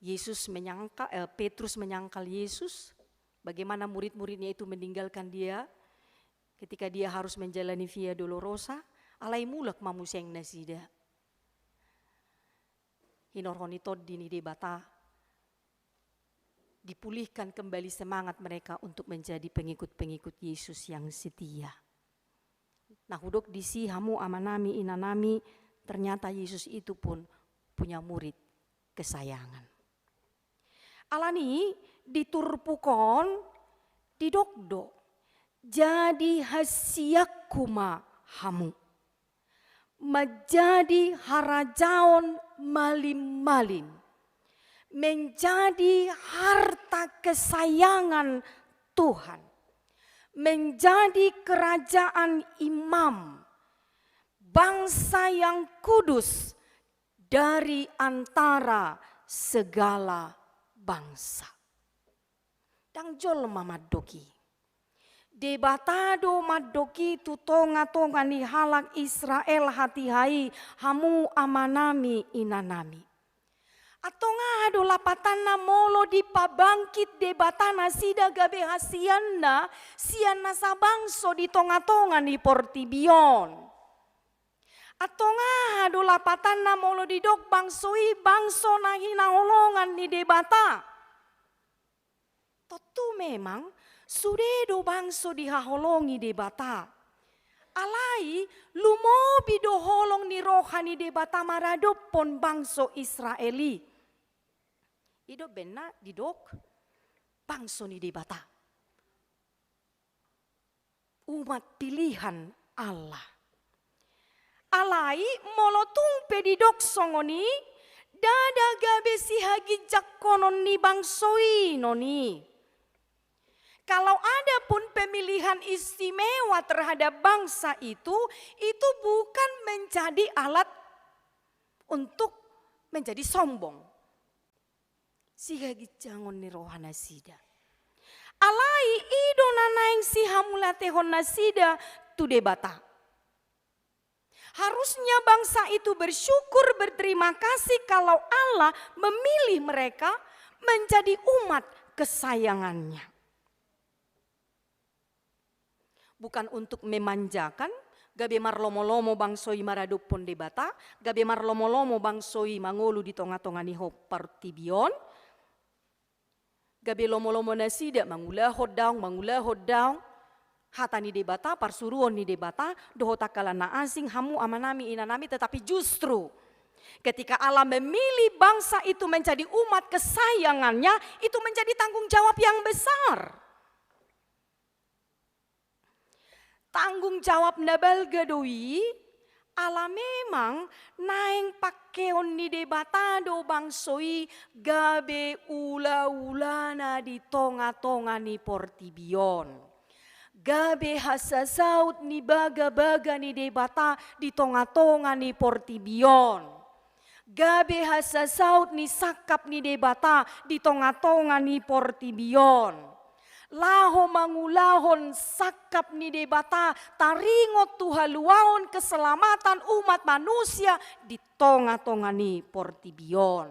Yesus menyangka-, eh, Petrus menyangkal Yesus, bagaimana murid-muridnya itu meninggalkan dia ketika dia harus menjalani Via Dolorosa, alai mulak ma muse nasida. Hinorhon ni Tondi ni Debata, dipulihkan kembali semangat mereka untuk menjadi pengikut-pengikut Yesus yang setia. Nah, hudok disi, hamu amanami, inanami, ternyata Yesus itu pun punya murid kesayangan. Alani di turpuk on didok do, jadi hasianku ma hamu. Manjadi harajaon malim-malim, menjadi harta kesayangan Tuhan, menjadi kerajaan imam, bangsa yang kudus dari antara segala bangsa. Ndang jolma mandok i. Debata do mandok i tu tonga-tonga ni halak Israel hatiha i, hamu amanami, inanami. Antong aha do lapatanna molo dipabangkit Debata nasida gabe hasianna sian nasa bangso di tonga-tonga ni portibi on? Antong aha do lapatanna molo didok bangso i bangso na hinaholongan ni Debata? Tontu memang sude do bangso dihaholongi Debata. Alai lumobi do holong ni roha ni Debata maradophon bangso Israel i. I do umbahen na didok bangso ni Debata, umat pilihan Allah. Alai molo tung pe didok songon i, ndada gabe sihaginjanghonon ni bangso i non i. Kalau ada pun pemilihan istimewa terhadap bangsa itu, itu bukan menjadi alat untuk menjadi sombong. Sihaginjangon ni rohanasida. Alai i do na naeng sihamauliatehonnasida tu Debata. Harusnya bangsa itu bersyukur, berterima kasih kalau Allah memilih mereka menjadi umat kesayangannya. Bukan untuk memanjakan, gabe marlomolomo bangso i maradophon Debata, gabe marlomolomo bangso i mangolu di tongatonga ni ho-, portibi on, gabe lomolomonasida mangulahon daong, mangulahon daong hata ni Debata, parsuruon ni Debata, dohot angka na asing, hamu amanami, inanami, tetapi justru ketika Allah memilih bangsa itu menjadi umat kesayangannya, itu menjadi tanggung jawab yang besar. Tanggung jawab na balga do i, ala memang naeng pangkeon ni Debata do bangso i gabe ulaulana di tongatonga ni portibi on. Gabe hasasaut ni bagabaga ni Debata di tongatonga ni portibi on. Gabe hasasaut ni sangkap ni Debata di tongatonga ni portibi on. Laho mangulahon sangkap ni Debata taringot tu haluaon keselamatan umat manusia di tongatonga ni portibi on.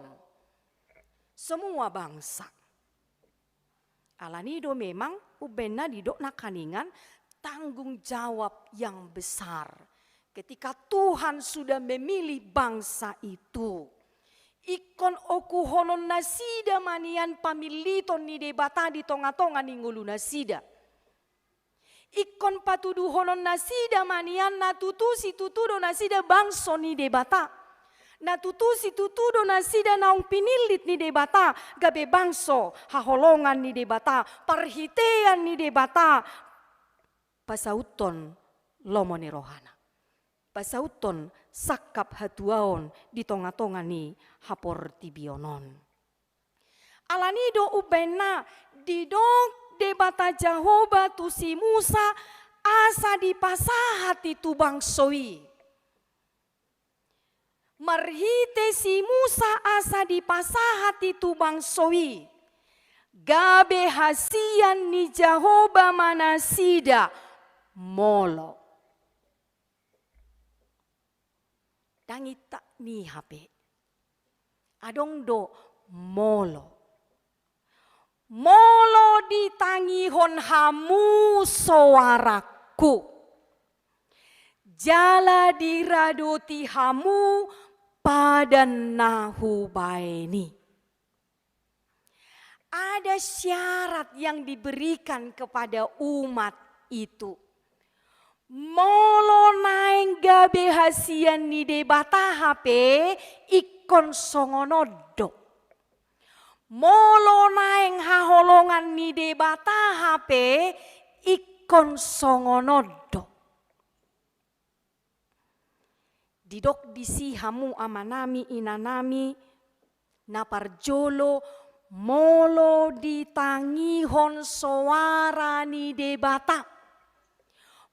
Semua bangsa. Alani do memang umbahen na didok nangkiningan tanggung jawab yang besar. Ketika Tuhan sudah memilih bangsa itu, ingkon okuhononnasida ma nian pamilliton ni Debata di tongatonga ni ngolunasida. Ingkon patuduhononnasida ma nian na tutu situtu do nasida bangso ni Debata. Na tutu situtu do nasida naung pinillit ni Debata, gabe bangso haholongan ni Debata, parhitean ni Debata, pasauthon lomo ni rohana. Pasauthon sangkap hatuaon di tongatonga ni haportibion on. Alani do umbahen na didok Debata Jahowa tu si Musa asa dipasahat i tu bangso i. Marhite si Musa asa dipasahat i tu bangso i, gabe hasian ni Jahowa ma nasida molo. Ndang intak ni hape. Adong do molo. Molo ditangihon hamu soarangku, jala diradoti hamu padan na hubaen i. Ada syarat yang diberikan kepada umat itu. Molo naeng gabe hasian ni Debata hape, ingkon songon on do. Molo naeng haholongan ni Debata hape, ingkon songon on do. Didok disi hamu amanami inanami, na parjolo, molo ditangihon soara ni Debata,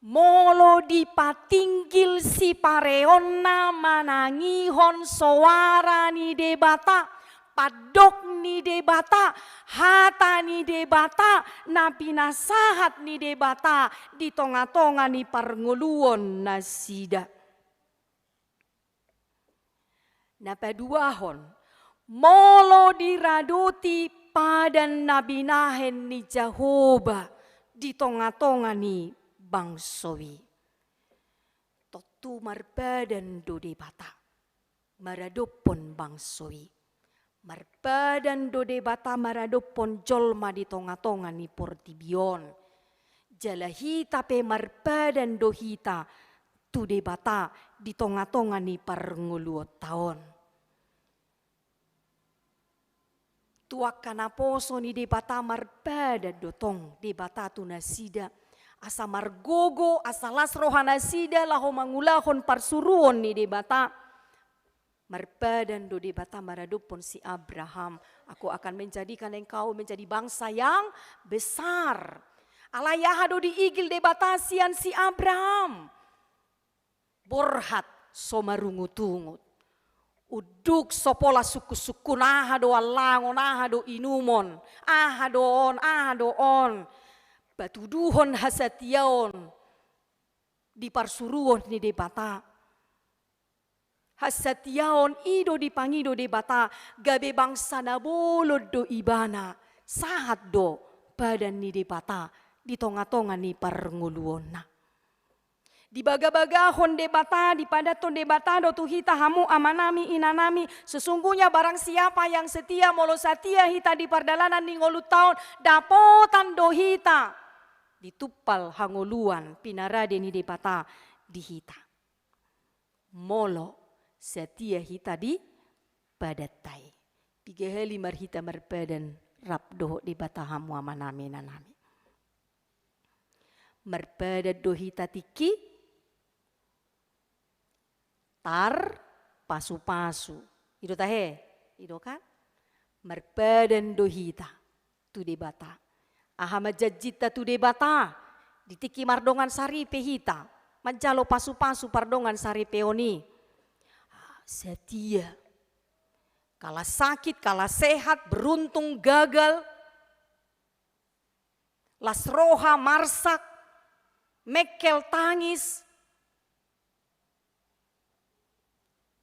molo dipatinggil sipareonna manangihon soara ni Debata, pandok ni Debata, hata ni Debata, na pinasahat ni Debata di tongatonga ni parngoluon nasida. Na paduahon, molo diradoti padan na binahen ni Jahowa di tongatonga ni bangso i. Tu marpadan do Debata maradophon bangso i. Marpadan do Debata maradophon jolma di tonga-tonga ni portibi on. Jala hita pe marpadan do hita tu Debata di tonga-tonga ni parngoluonta on. Tu angka naposo ni Debata marpadan do tong Debata tu nasida, asa margogo, asa las roha nasida laho mangulahon parsuruon ni Debata. Marpadan do Debata maradophon si Abraham, "Aku akan menjadikan engkau menjadi bangsa yang besar." Alai aha do diigil Debata sian si Abraham? Borhat so marungut-ungut. Unduk so pola sungkun-sungkun, aha do allangon, aha do inumon, aha do on, aha do on. Patuduhon hasatiaon di parsuruon ni Debata. Hasatiaon i do dipangido Debata, gabe bangsa na bolon do ibana, sahat do padan ni Debata di tonga-tonga ni parngoluonna. Dibagabagahon Debata, dipadathon Debata do tu hita hamu amanami, inanami, sesungguhnya barang siapa yang setia, molo satia hita di pardalanan ni ngolunta on, dapotan do hita ditumpal hangoluan pinarade ni Debata di hita. Molo satia hita di padanta i. Piga hali marhita marpadan rap dohot Debata hamu amanami inanami. Marpadan do hita tingki tarpasupasu. I do tahe? I do kan? Marpadan do hita tu Debata. Aha ma janjinta tu Debata? Di tingki mardongan saripe hita manjalo pasupasu pardongan saripeon i. Satia. Kalah sakit, kalah sehat, beruntung, gagal, las roha, marsak, mengkel, tangis.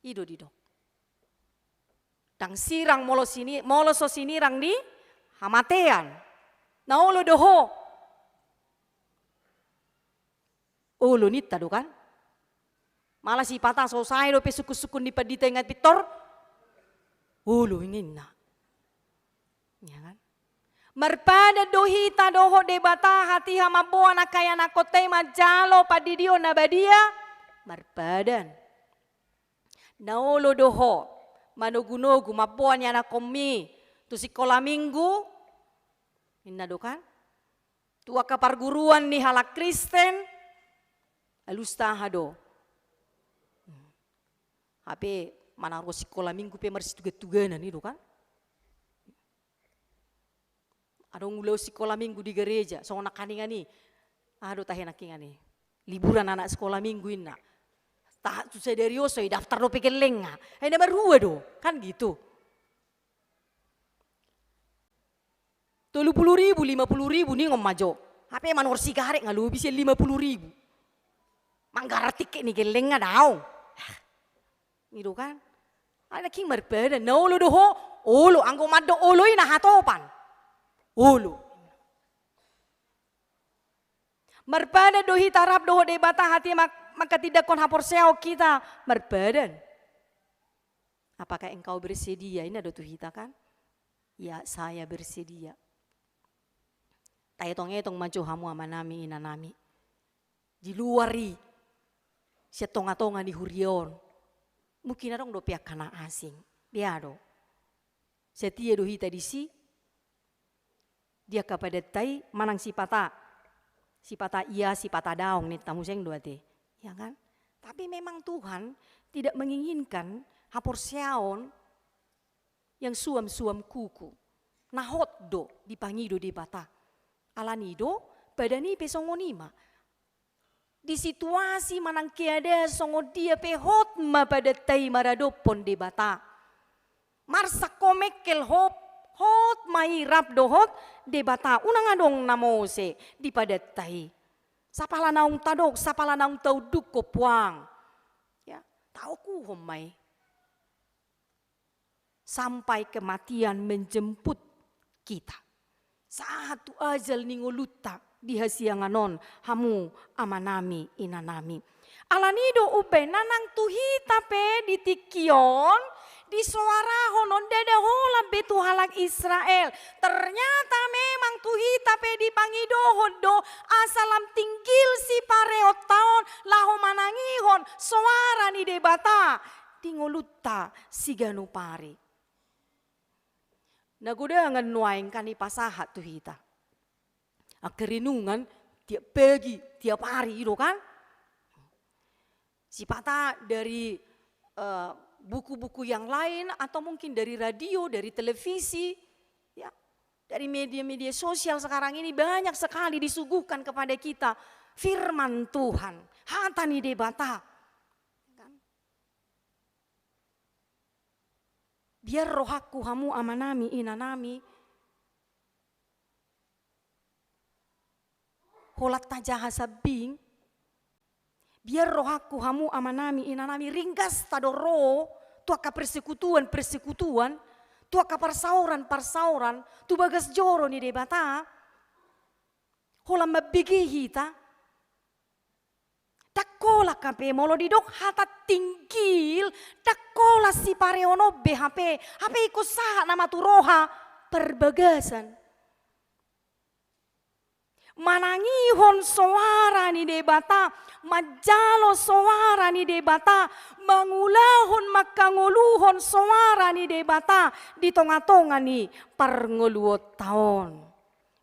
I do didok. Ndang sirang molo sini, molo so sinirang ni hamatean. Na olo do ho? Olo ninta do kan? Malah sipata so sae dope sungkun-sungkun ni pandita ingat pintor. Olo ninna. Ya kan? Marpadan do hita dohot Debata hatiha mamboan angka ianakkonta i manjalo pandidion na badia? Marpadan. Na olo do ho manogu-nogu mamboan ianakkonmi tu sikola minggu? Ninna do kan? Tu angka parguruan ni halak Kristen, alusta aha do? Hape manang ro sikola minggu pe marsitugan-tuganan i do kan? Adong ulaon sikola minggu di gareja, songon nangkiningan i. Aha do tahe nangkiningan i? Liburan anak sikola minggu inna. Tahe tu sadari on so idaftar dope gellengna. Ai na marhua do, kan gitu. Tolu pulu ribu, lima pulu ribu ningon ma jo. Hape manor sigaret nga lobi sian lima pulu ribu. Manggarar tiket ni gellengna daong. I do kan? Ai nangkin marpadan, na olo do ho? Olo, anggo mandok olo i na hatopan. Olo. Marpadan do hita rap dohot Debata hatiha mang-, mangkatindangkon haporseaon hita, marpadan. Apakah engkau bersedia? Ninna do tu hita kan? Ya, saya bersedia. Taetong-etong ma jo hamu amanami, inanami. Di luar i, sian tonga-tonga ni huria on, mungkin adong dope angka na asing. Dia do. Satia do hita disi, di angka padanta i, manang sipata, sipata ia, sipata daong ninta muse do ate. Ya kan? Tapi memang Tuhan tidak menginginkan haporseaon yang suam-suam kuku. Na hot do dipangido Debata. Alani do, padan i pe songon i ma. Di situasi manang keadaan songon dia pe hot ma padanta i maradophon Debata. Marsak ho, mengkel ho, hot ma i rap dohot Debata. Unang adong na mose di padanta i. Sapala naung tadok, sapala naung taundukhon puang. Ya, taokuhon ma i. Sampai kematian menjemput kita. Sahat tu ajal ni ngolunta di hasiangan on, hamu amanami, inanami. Alani do umbaen na nang tu hita pe di tingki on, disoarahon on ndada holan be tu halak Israel. Ternyata memang tu hita pe dipangidohon do asa lam tinggil sipareonta on laho manangihon soara ni Debata di ngolunta siganup ari. Na godangan nuaeng kan dipasahat tu hita. Angka renungan tiap pagi, tiap hari, i do kan? Sipata dari, eh, buku-buku yang lain, atau mungkin dari radio, dari televisi, ya, dari media-media sosial sekarang ini banyak sekali disuguhkan kepada kita firman Tuhan, hata ni Debata. Kan? Biar rohangku hamu amanami, inanami, holan tajaha sambing. Biar rohangku hamu amanami, inanami, ringgasta do ro tu angka persekutuan-persekutuan, tu angka parsaoran-parsaoran, tu bagas joro ni Debata. Holan mambege hita. Ndang holan hape molo didok hata tinggil, ndang holan sipareon on be hape, hape ingkon sahat nama tu roha parbagasan. Manangihon soara ni Debata, manjalo soara ni Debata, mangulahon, mangkangoluhon soara ni Debata di tonga-tonga ni parngoluonta on.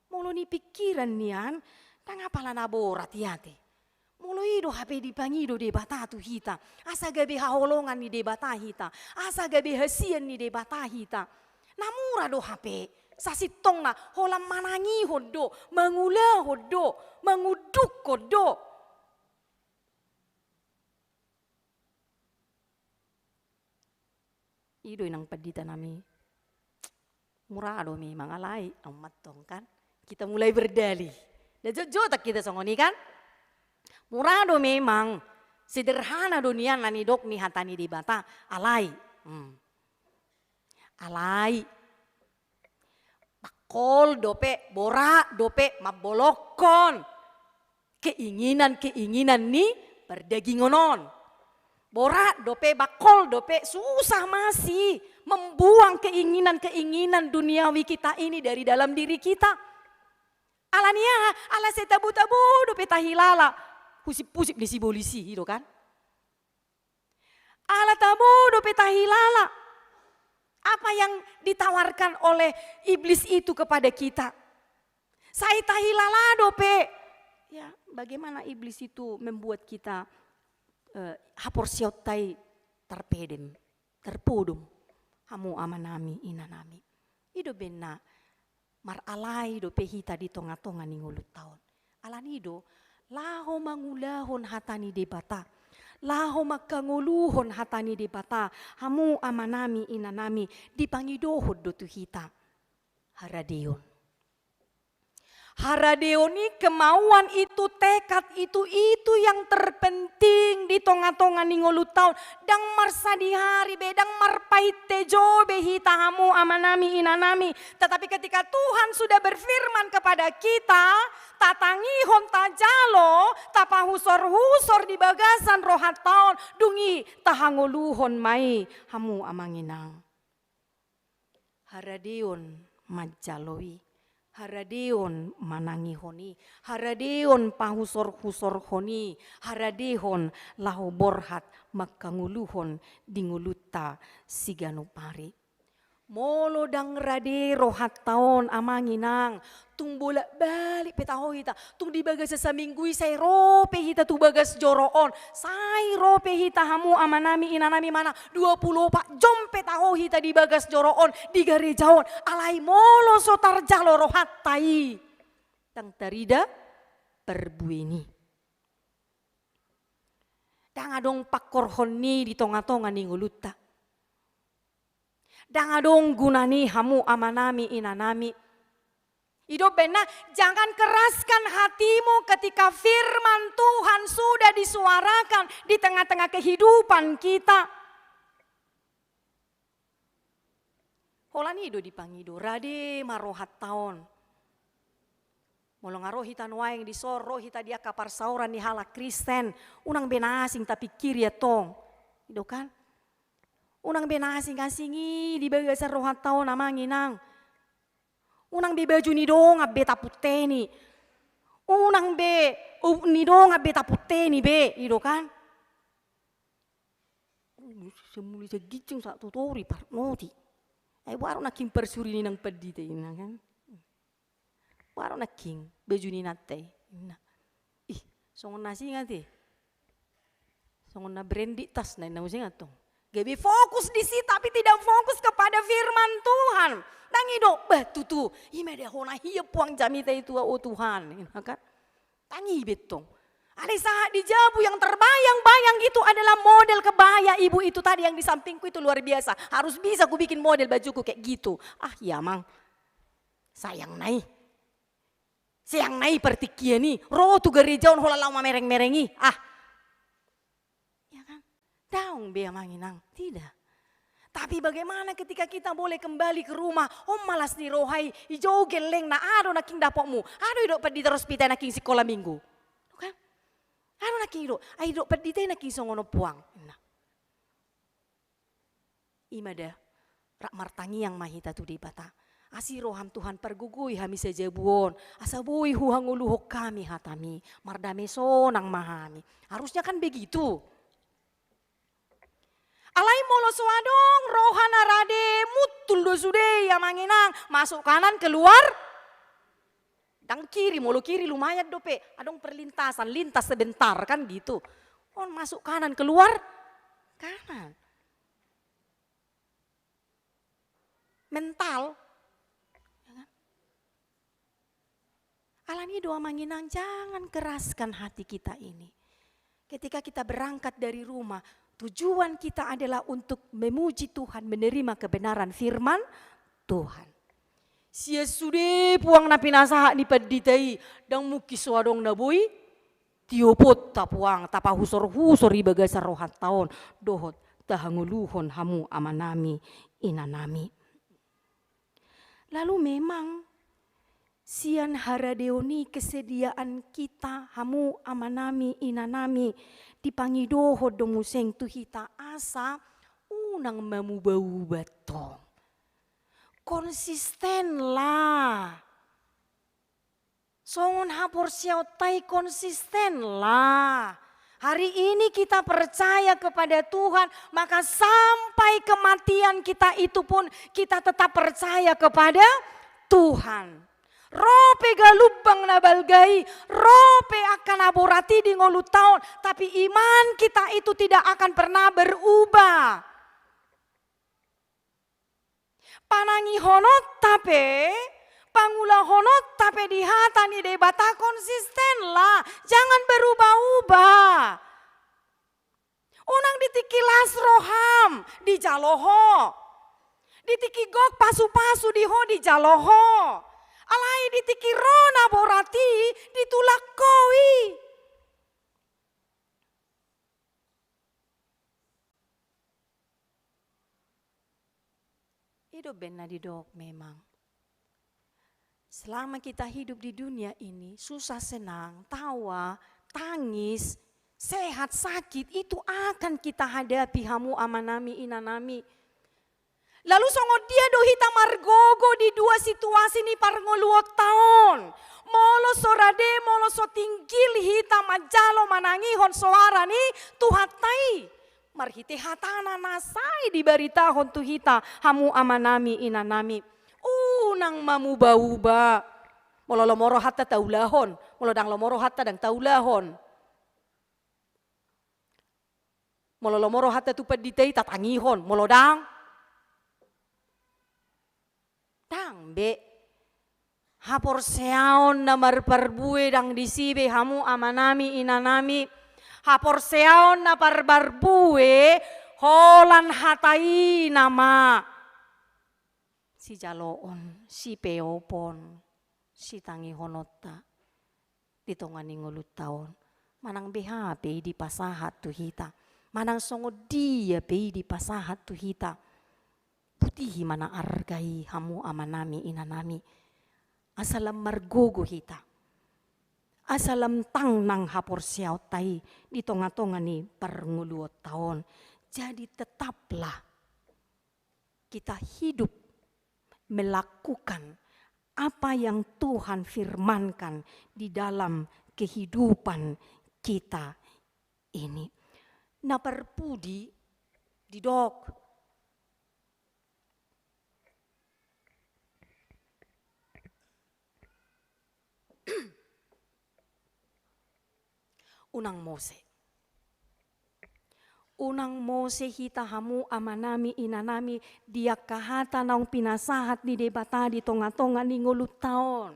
Molo di pingkiran nian, ndang apala na borat i ate. Molo i do hape dipangido Debata tu hita, asa gabe haholongan ni Debata hita, asa gabe hasian ni Debata hita. Na mura do hape, sasintongna holan manangihon do, mangulahon do, mangundukhon do. I do inang pandita nami. Mura do memang alai, amat tong kan. Kita mulai berdalih. Nda jotjot kita songon i kan. Mura do memang, sederhana do nian na nidok ni hata ni Debata, alai. Hmm. Alai. Bangkol dope, borat dope, mambolongkon keinginan-keinginan ni pardagingon on. Borat dope, bangkol dope, susah masih membuang keinginan-keinginan duniawi kita ini dari dalam diri kita. Alani aha? Ala sai tabo-tabo dope tahilala husip-husip ni sibolis i, i do kan? Ala tabo dope tahilala apa yang ditawarkan oleh iblis itu kepada kita. Sai tahilala dope, ya, bagaimana iblis itu membuat kita, eh, haporseaonta i tarpedem, tarpodom, hamu amanami, inanami. I do umbaen na maralai dope hita di tonga-tonga ni ngolunta on. Alani do, laho mangulahon hata ni Debata, laho mangkangoluhon hata ni Debata, hamu amanami, inanami, dipangidohon do tu hita haradeon. Haradeon i, kemauan itu, tekad itu, itu yang terpenting di tonga-tonga ni ngolunta on. Ndang marsadihari be, ndang marpainte jo be hita, hamu amanami, inanami. Tetapi ketika Tuhan sudah berfirman kepada kita, tatangihon, tajalo, tapahusor-husor di bagasan rohanta on, dung i tahangoluhon ma i, hamu amang inang. Haradeon manjalo i, haradeon manangihon i, haradeon pahusor-husorhon i, haradeon laho borhat mangkangoluhon di ngolunta siganup ari. Molo ndang rade rohanta on, amang inang, tung bolak-balik pe taho hita, tung di bagasan saminggu i sai ro pe hita tu bagas joro on, sai ro pe hita, hamu amanami, inanami, manang dua pulu opat jom pe taho hita di bagas joro on, di gareja on, alai molo so tarjalo rohanta i, ndang tarida parbuena i. Ndang adong pangkorhon ni i di tonga-tonga ni ngolunta. Ndang adong guna ni i, hamu amanami, inanami. I do umbaen na, jangan keraskan hatimu ketika firman Tuhan sudah disuarakan di tengah-tengah kehidupan kita. Holan i do dipangido, rade ma rohanta on. Molo nga ro hita nuaeng dison, ro hita di angka parsaoran ni halak Kristen, unang be na asing tapingkiri antong. I do kan? Unang be na asing-asing i di bagasan rohanta on, amang inang. Unang be baju ni dongan be tapunteni. Unang be, uh, ni dongan be tapunteni be, i do kan? Semuli segincing sa tutori parnoti. Ai boaro nangkin parsuri ni nang pandita i, inna kan. Boaro nangkin baju ni inanta i, inna. Ih, songon na singa te. Songon na branded tasna, inna muse antong. Gabe fokus di si, tapi tidak fokus kepada firman Tuhan. Ndang i do, bah, tutu. I ma da hona hian puang jamita i tua, o Tuhan. Inna kan? Ndang i be tong. Alai sahat di jabu yang terbayang-bayang itu adalah model kebaya ibu itu tadi yang di sampingku itu luar biasa. Harus bisa kubikin model bajuku kayak gitu. Ah, ya, Mang. Sayang na i. Sayang na i partingkian i. Ro tu gareja on holan laho mamereng-mereng i. Ah. Ya kan? Daong be, amang inang. Tidak. Tapi bagaimana ketika kita boleh kembali ke rumah? On ma las ni roha i, i jo gellengna, aha do nangkin dapotmu? Aha do didok pandita Rospita i nangkin sikola minggu? Kan? Aha do nangkin didok? Ai didok pandita i nangkin songon on puang. Nah. I ma da, rap martangiang ma hita tu Debata. Asi roham Tuhan, pargogoi hami sajabu on, asa boi huhangoluhon hami hatami, mardame sonang ma hami. Harusnya kan begitu. Alai molo so adong roha na rade, muntul do sude i, amang inang, masuk kanan, keluar. Ndang kiri, molo kiri lumayan dope, adong perlintasan, lintas sebentar, kan gitu. On masuk kanan, keluar kanan. Mental. Ya kan? Alani do, amang inang, jangan keraskan hati kita ini. Ketika kita berangkat dari rumah, tujuan kita adalah untuk memuji Tuhan, menerima kebenaran firman Tuhan. Sian sude puang na pinasahat ni pandita i, ndang mungkin so adong na boi tioponta puang, tapahusor-husor i bagasan rohanta on, dohot tahangoluhon hamu amanami, inanami. Lalu memang sian haradeon i kesediaan kita, hamu amanami, inanami, dipangidohon do museng tu hita asa unang mamuba-uba tong. Konsistenlah. Songon haporseaonta i, konsistenlah. Hari ini kita percaya kepada Tuhan, maka sampai kematian kita itu pun kita tetap percaya kepada Tuhan. Ro pe galumbang na balga i, ro pe angka na borat i di ngolunta on, tapi iman kita itu tidak akan pernah berubah. Panangihononta pe, pangulahononta pe di hata ni Debata, konsistenlah, jangan berubah-ubah. Unang di tingki las roham, dijalo ho. Di tingki gok pasu-pasu di ho, dijalo ho. Alai di tingki ro na borat i, ditulak ho i. I do umbahen na didok memang. Selama kita hidup di dunia ini, susah senang, tawa, tangis, sehat, sakit, itu akan kita hadapi, hamu amanami, inanami. Lalu songon dia do hita margogo di dua situasi ni parngoluonta on? Molo so rade, molo so tinggil hita manjalo manangihon soara ni Tuhanta i. Marhite hatana na sai dibaritahon tu hita, hamu amanami, inanami. Unang mamuba-uba. Molo lomo rohanta taulahon, molo ndang lomo rohanta ndang taulahon. Molo lomo rohanta tu pandita i tatangihon, molo ndang. Ndang be. Haporseaon na marparbue ndang disi be, hamu amanami, inanami. Haporseaon na parparbue holan hata i nama sijaloon, sipeopon, sitangihononta di tonga ni ngolunta on. Manang beha pe i dipasahat tu hita, manang songon dia pe i dipasahat tu hita, putihi ma na arga i, hamu amanami, inanami, asa lam margogo hita. Asa lam tangnang haporseaonta i di tonga-tonga ni parngoluonta on. Jadi tetaplah kita hidup melakukan apa yang Tuhan firmankan di dalam kehidupan kita ini. Na parpudi didok unang mose. Unang mose hita hamu amanami inanami di angka hata naung pinasahat ni Debata di tonga-tonga ni ngolunta on.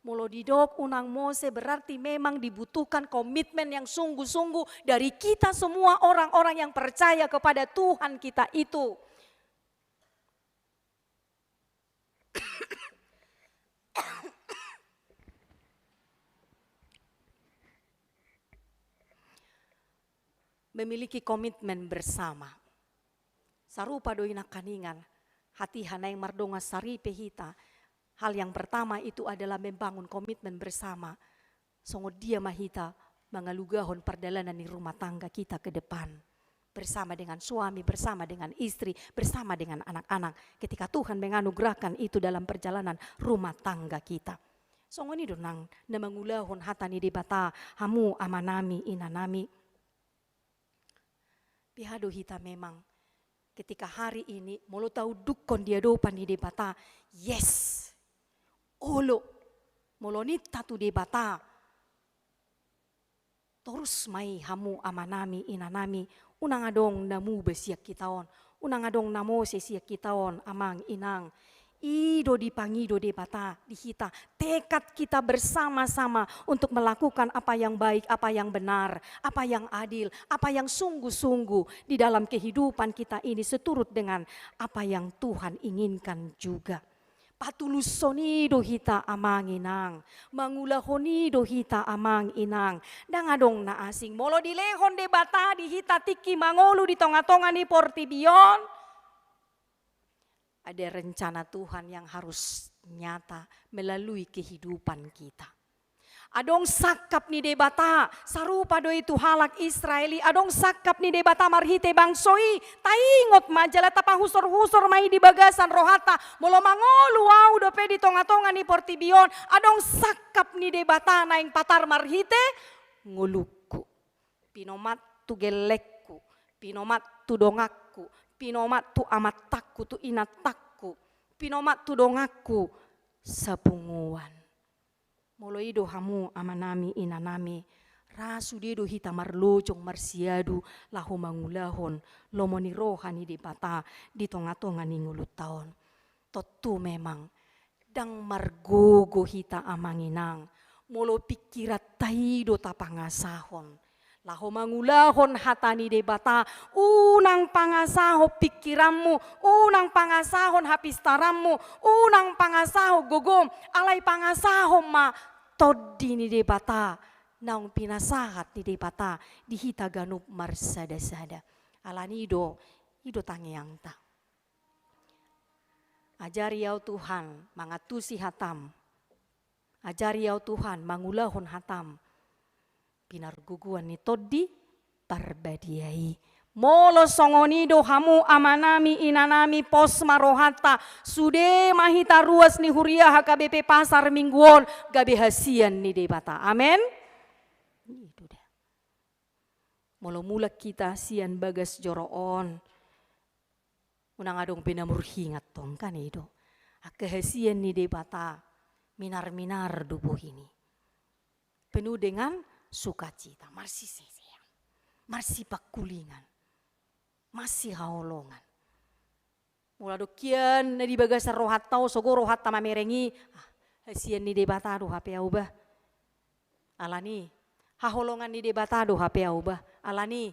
Molo didok unang mose berarti memang dibutuhkan komitmen yang sungguh-sungguh dari kita semua orang-orang yang percaya kepada Tuhan kita itu. Memiliki komitmen bersama. Sarupa do i nangkaningan, hatiha naeng mardongan saripe hita. Hal yang pertama itu adalah membangun komitmen bersama. Songon dia ma hita mangalugahon pardalanan ni rumah tangga kita ke depan. Bersama dengan suami, bersama dengan istri, bersama dengan anak-anak. Ketika Tuhan menganugerahkan itu dalam perjalanan rumah tangga kita. Songon i do nang na mangulahon hata ni Debata, hamu amanami, inanami. Pihak do hita memang ketika hari ini, molo taudukkon di adopan ni Debata, yes, olo, molo ninta tu Debata, torus ma i hamu amanami, inanami, unang adong na muba sian hita on, unang adong na mose sian hita on, amang, inang. I do dipangido Debata di hita, tekad kita bersama-sama untuk melakukan apa yang baik, apa yang benar, apa yang adil, apa yang sungguh-sungguh di dalam kehidupan kita ini seturut dengan apa yang Tuhan inginkan juga. Patulushon i do hita amang inang, mangulahon i do hita amang inang. Ndang adong na asing. Molo dilehon Debata di hita tingki mangolu di tonga-tonga ni portibi on, ada rencana Tuhan yang harus nyata melalui kehidupan kita. Adong sangkap ni Debata, sarupa do i tu halak Israel i, adong sangkap ni Debata marhite bangso i, taingot ma jala tapahusor-husor ma i di bagasan rohanta, molo mangolu ahu dope di tonga-tonga ni portibi on, adong sangkap ni Debata naeng patar marhite ngolungku. Pinomat tu gellengku, pinomat tu donganku, pinomat tu amantangku, tu inantangku, pinomat tu donganku sapunguan. Molo i do hamu amanami inanami, ra sude do hita marlojong marsiadu laho mangulahon lomo ni roha ni Debata di tonga-tonga ni ngolunta on. Tontu memang, ndang margogo hita amang inang, molo pingkiranta i do tapangasahon. Laho mangulahon hata ni Debata, unang pangasahon pingkiranmu, unang pangasahon hapistaranmu, unang pangasahon gogom, alai pangasahon ma tondi ni Debata, naung pinasahat ni Debata di hita ganup marsada-sada. Alani i do, i do tangiangta. Ajari ahu Tuhan mangantusi hatam. Ajari ahu Tuhan mangulahon hatam. Pinargogoan ni Tondi Parbadia i. Molo songon i do hamu amanami inanami, pos ma rohanta. Sude ma hita ruas ni huria H K B P Pasar Minggu on gabe hasian ni Debata. Amen. Itu dah. Molo mulak hita sian bagas joro on, unang adong be na murhingat tong kan i do. Angka hasian ni Debata minar-minar do bohi ni. Penuh dengan sukacita, marsisesean, marsipangkulingan, marsihaholongan. Molo adong hian na di bagasan rohanta on, sogo rohanta mamereng i, ah, hasian ni Debata do hape ahu bah. Alani, haholongan ni Debata do hape ahu bah. Alani,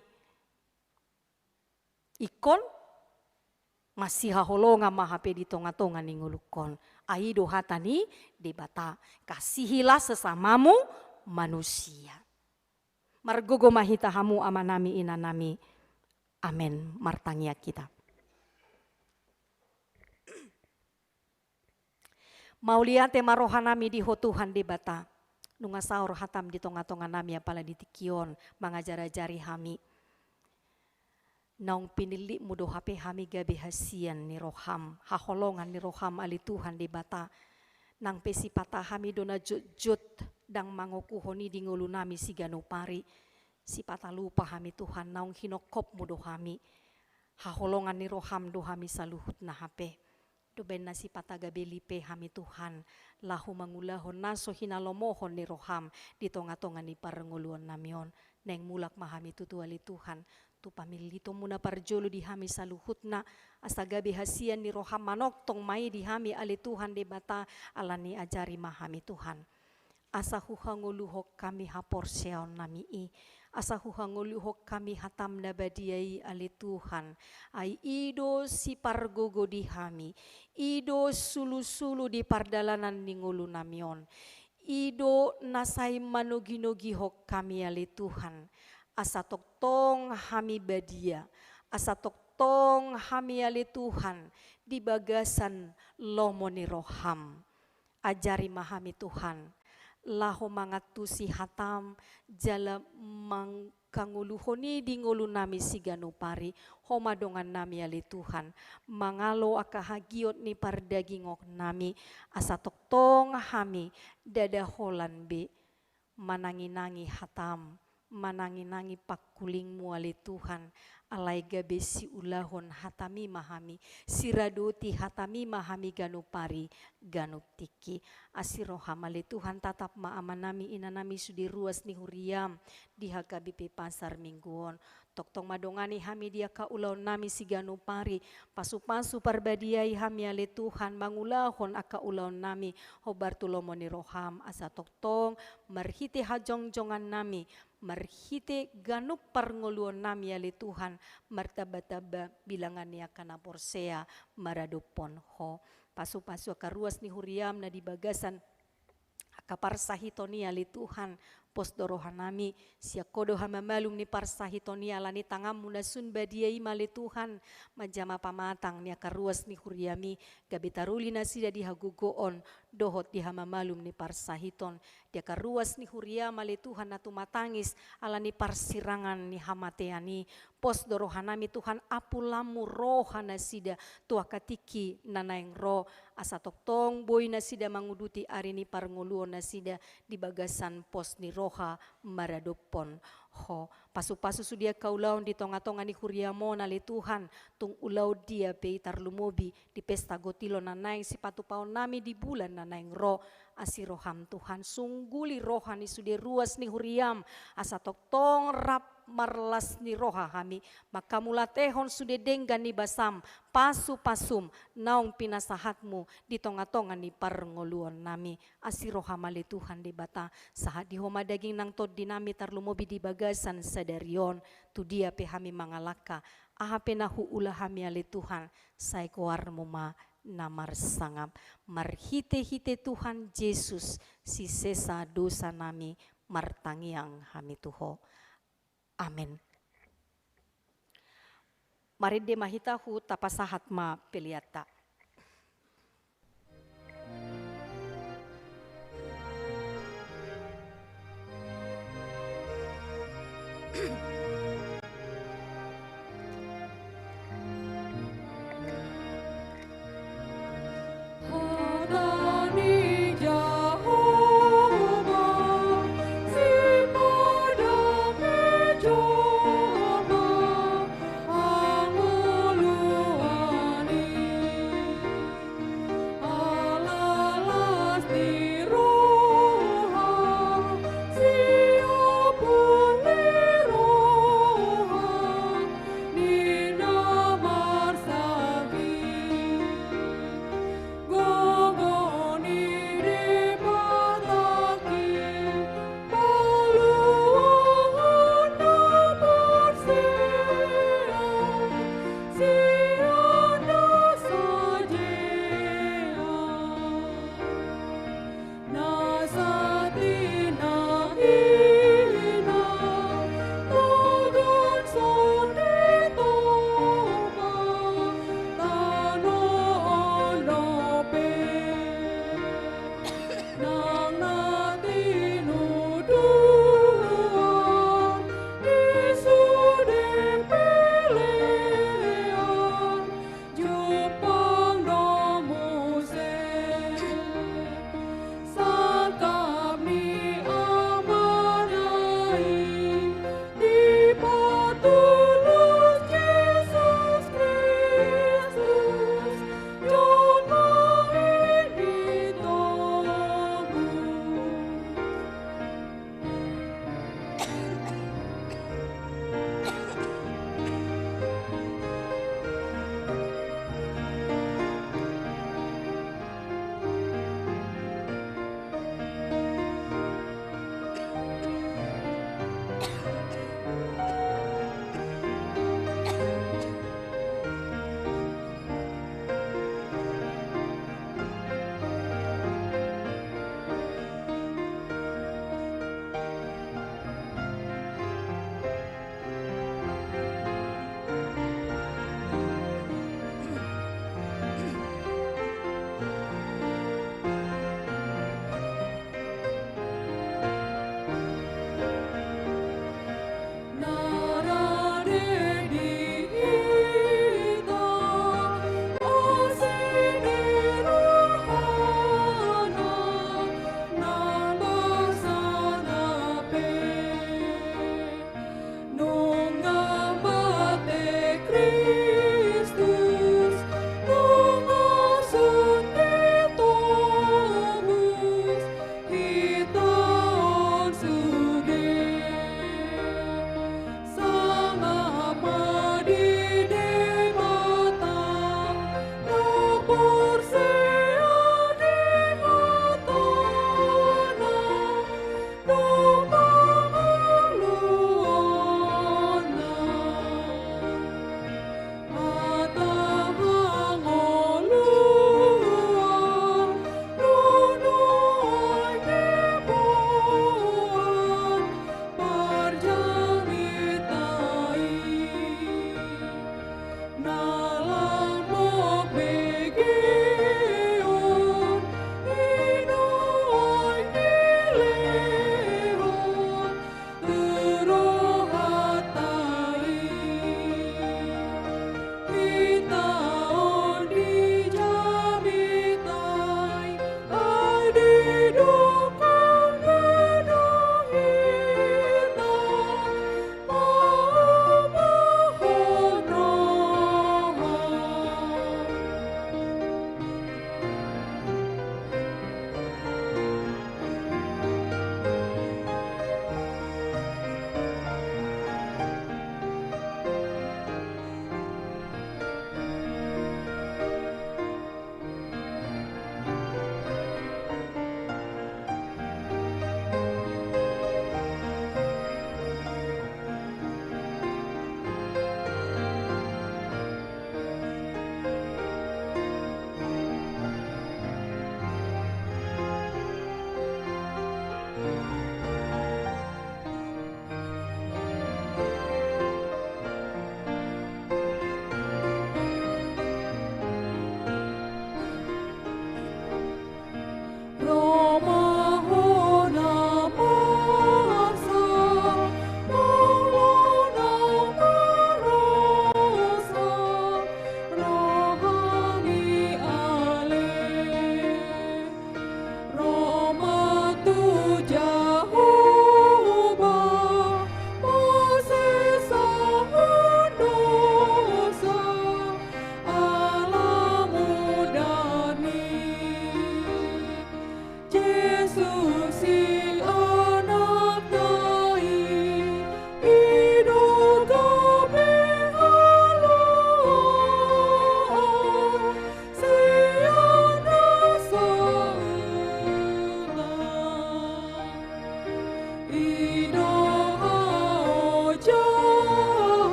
ingkon masihaholongan ma hape di tonga-tonga ni ngolungkon. Ai do hata ni Debata, kasihilah sesamamu manusia. Margogo ma hita hamu amanami inanami. Amen. Martangiang hita. Mauliate ma rohanami di Ho Tuhan Debata. Nunga saor hatam di tonga-tonga nami apala di tingki on, mangajar-ajari hami. Naung pinillitmu do hape hami gabe hasian ni roham, haholongan ni roham ale Tuhan Debata. Nang pe sipata hami do na jotjot, ndang mangokuhon i di ngolu nami siganup ari. Sipata lupa hami Tuhan, naung hinophopmu do hami. Haholongan ni roham do hami saluhutna hape. Doben na sipata gabe lipe hami Tuhan, laho mangulahon na so hinalomohon ni roham di tonga-tonga ni parngoluon nami on. Naeng mulak ma hami tutu ale Tuhan, tu pamillitonmu na parjolo di hami saluhutna, asa gabe hasian ni roham manongtong ma i di hami ale Tuhan Debata, alani ajari ma hami Tuhan. Asa huhangoluhon hami haporseaon nami i, asa huhangoluhon hami hatam na badia i ale Tuhan. Ai i do sipargogo di hami, i do sulu-sulu di pardalanan ni ngolu nami on. I do na sai manogi-nogihon hami ale Tuhan. Asa tongtong hami badia, asa tongtong hami ale Tuhan di bagasan lomo ni roham. Ajari ma hami Tuhan, laho mangantusi hatam, jala mangkangoluhon i di ngolu nami siganup ari, ho ma dongan nami ale Tuhan, mangalo angka hagiot ni pardagingon nami, asa tongtong hami ndada holan be, manangi-nangi hatam, manangi-nangi pangkulingmu ale Tuhan, alai gabe siulahon hatami ma hami, siradoti hatami ma hami ganup ari, ganup tingki. Asi roham ale Tuhan, tatap ma amanami inanami sude ruas ni huriam di H K B P Pasar Minggu on. Tongtong ma dongani hami di angka ulaon nami siganup ari, pasu-pasu parbadiai hami ale Tuhan mangulahon angka ulaon nami, hombar tu lomo ni roham asa tongtong marhite hajongjongan nami, marhite ganup parngoluon nami ale Tuhan, martamba-tamba bilangan ni angka na porsea maradophon ho. Pasu-pasu angka ruas ni huriam na di bagasan angka parsahiton i ale Tuhan, pos do roha nami, sian ho do hamamalum ni parsahiton i alani tanganmu na sun badia i ma ale Tuhan, manjama pamatang ni angka ruas ni huriam i, gabe taruli nasida di hagogoon, dohot di hamamalum ni parsahiton, di angka ruas ni huriam ale Tuhan na tumatangis, alani parsirangan ni hamatean i, pos do roha nami Tuhan, apulanmu roha nasida, tu angka tingki na naeng ro, asa tongtong boi nasida manguduti ari ni parngoluon nasida di bagasan pos ni roha maradophon ho. Pasu-pasu sude angka ulaon di tonga-tonga ni huriam on ale Tuhan, tung ulaon dia pe i tarlumobi di pesta gotilo na naeng sipatupaon nami di bulan na naeng ro, asi roham Tuhan, sungguli roha ni sude ruas ni huriam, asa tongtong rap marlas ni roha hami, manghamuliatehon sude denggan ni basam, pasu-pasum, naung pinasahatmu di tonga-tonga ni parngoluon nami. Asi roham ale Tuhan Debata, sahat di ho ma daging nang tondi nami tarlumobi di bagasan sadari on, tu dia pe hami mangalangka, aha pe na huula hami ale Tuhan, sai goarmu ma na marsangap. Marhite-hite Tuhan Jesus, sisesa dosa nami, martangiang hami tu ho. Amen. Marende ma hita, huhut tapasahat ma peleanta.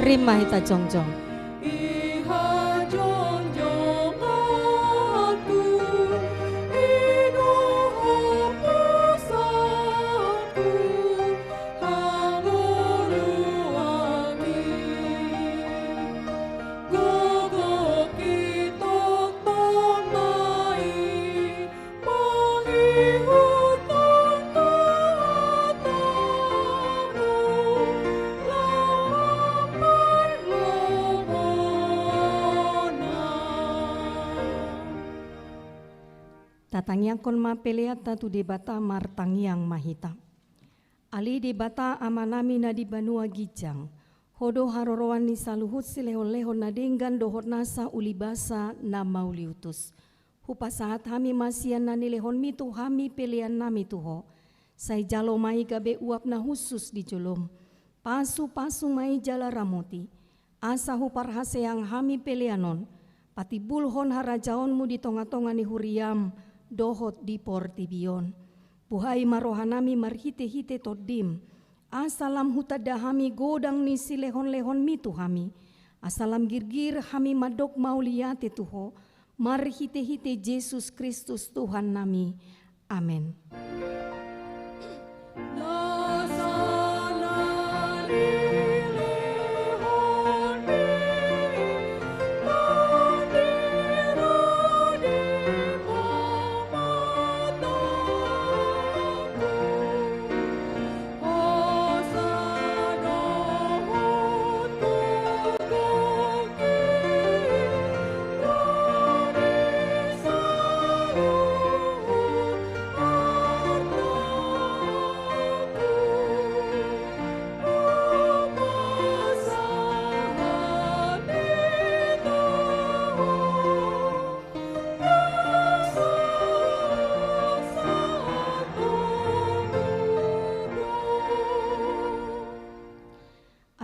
Rima hita jongjong. I hajongjonganku, i do haposanku, hangoluanki. Gogo kitongtong ma i, mangihuthon hatamu, laho parlobona. Tatangiangkon ma peleanta tu Debata, martangiang ma hita. Ale Debata Amanami na di banua ginjang, Ho do haroroan ni saluhut silehonlehon na denggan dohot nasa ulibasa na mauliutus. Hupasahat hami ma sian na nilehonmi tu hami peleannami tu Ho. Sai jalo ma i gabe uap na hushus di jolom. Pasupasu ma i jala ramoti, asa huparhaseang hami pelean on patimbulhon harajaonmu di tongatonga ni huriam dohot di portibi on. Buhai ma rohanami marhitehite Tondim, asa lam hutanda hami godang ni silehonlehonmi tu hami, asa lam girgir hami mandok mauliate tu Ho, marhitehite Jesus Kristus Tuhannami. Amen.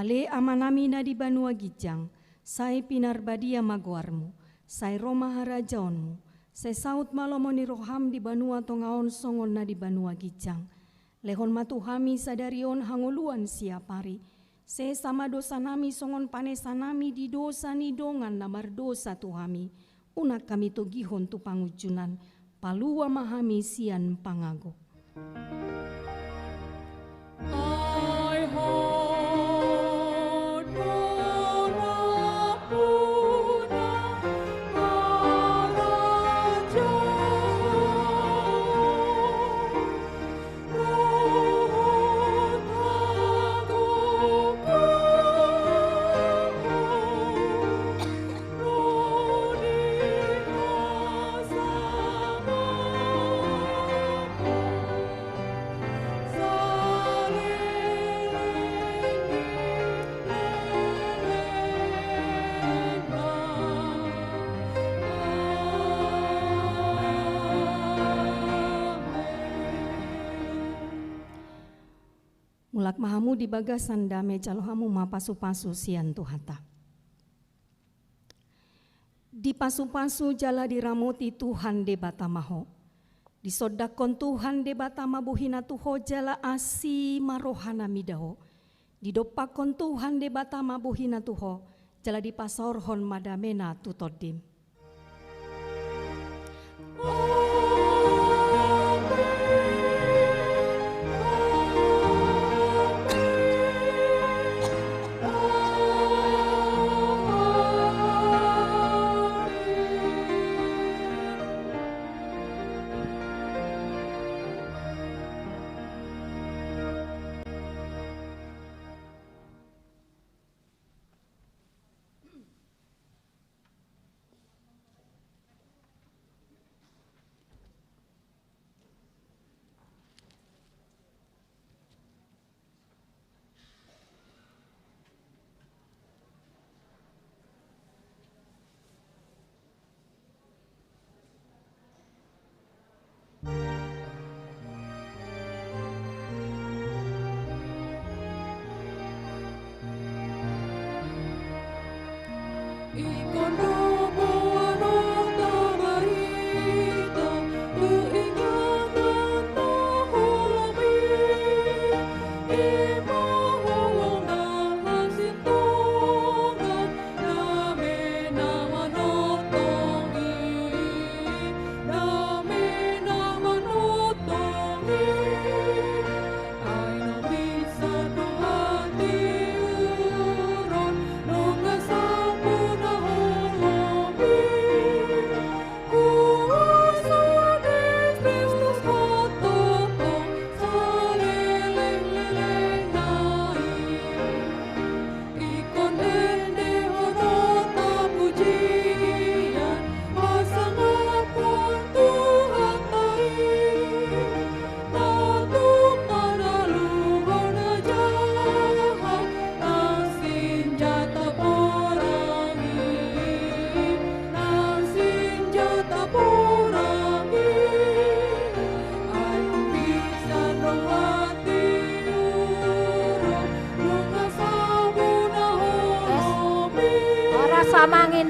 Ale Amanami na di banua ginjang, sai pinarbadia ma goarmu, sai ro ma harajaonmu, sai saut ma lomo ni roham di banua tonga on songon na di banua ginjang. Lehon ma tu hami sadari on hangoluan siapari. Sesa ma dosanami songon panesanami di dosa ni dongan na mardosa tu hami. Unang hami togihon tu pangunjunan, palua ma hami sian pangago. Ai Ho do ramona harajaon. Mulak ma hamu di bagasan dame, jalo hamu ma pasupasu sian Tuhanta. Dipasupasu jala diramoti Tuhan Debata ma ho. Disondangkon Tuhan Debata ma bohina tu ho jala asi ma rohana mida ho. Didompakkon Tuhan Debata ma bohina tu ho, jala dipasaorhon ma damena tu tondim.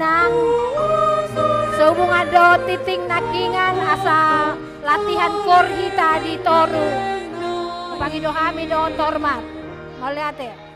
Nang, sehubungan dohot tingting nangkiningan asa latihan kor hita di toru. Pangido hami dohot hormat. Mauliate.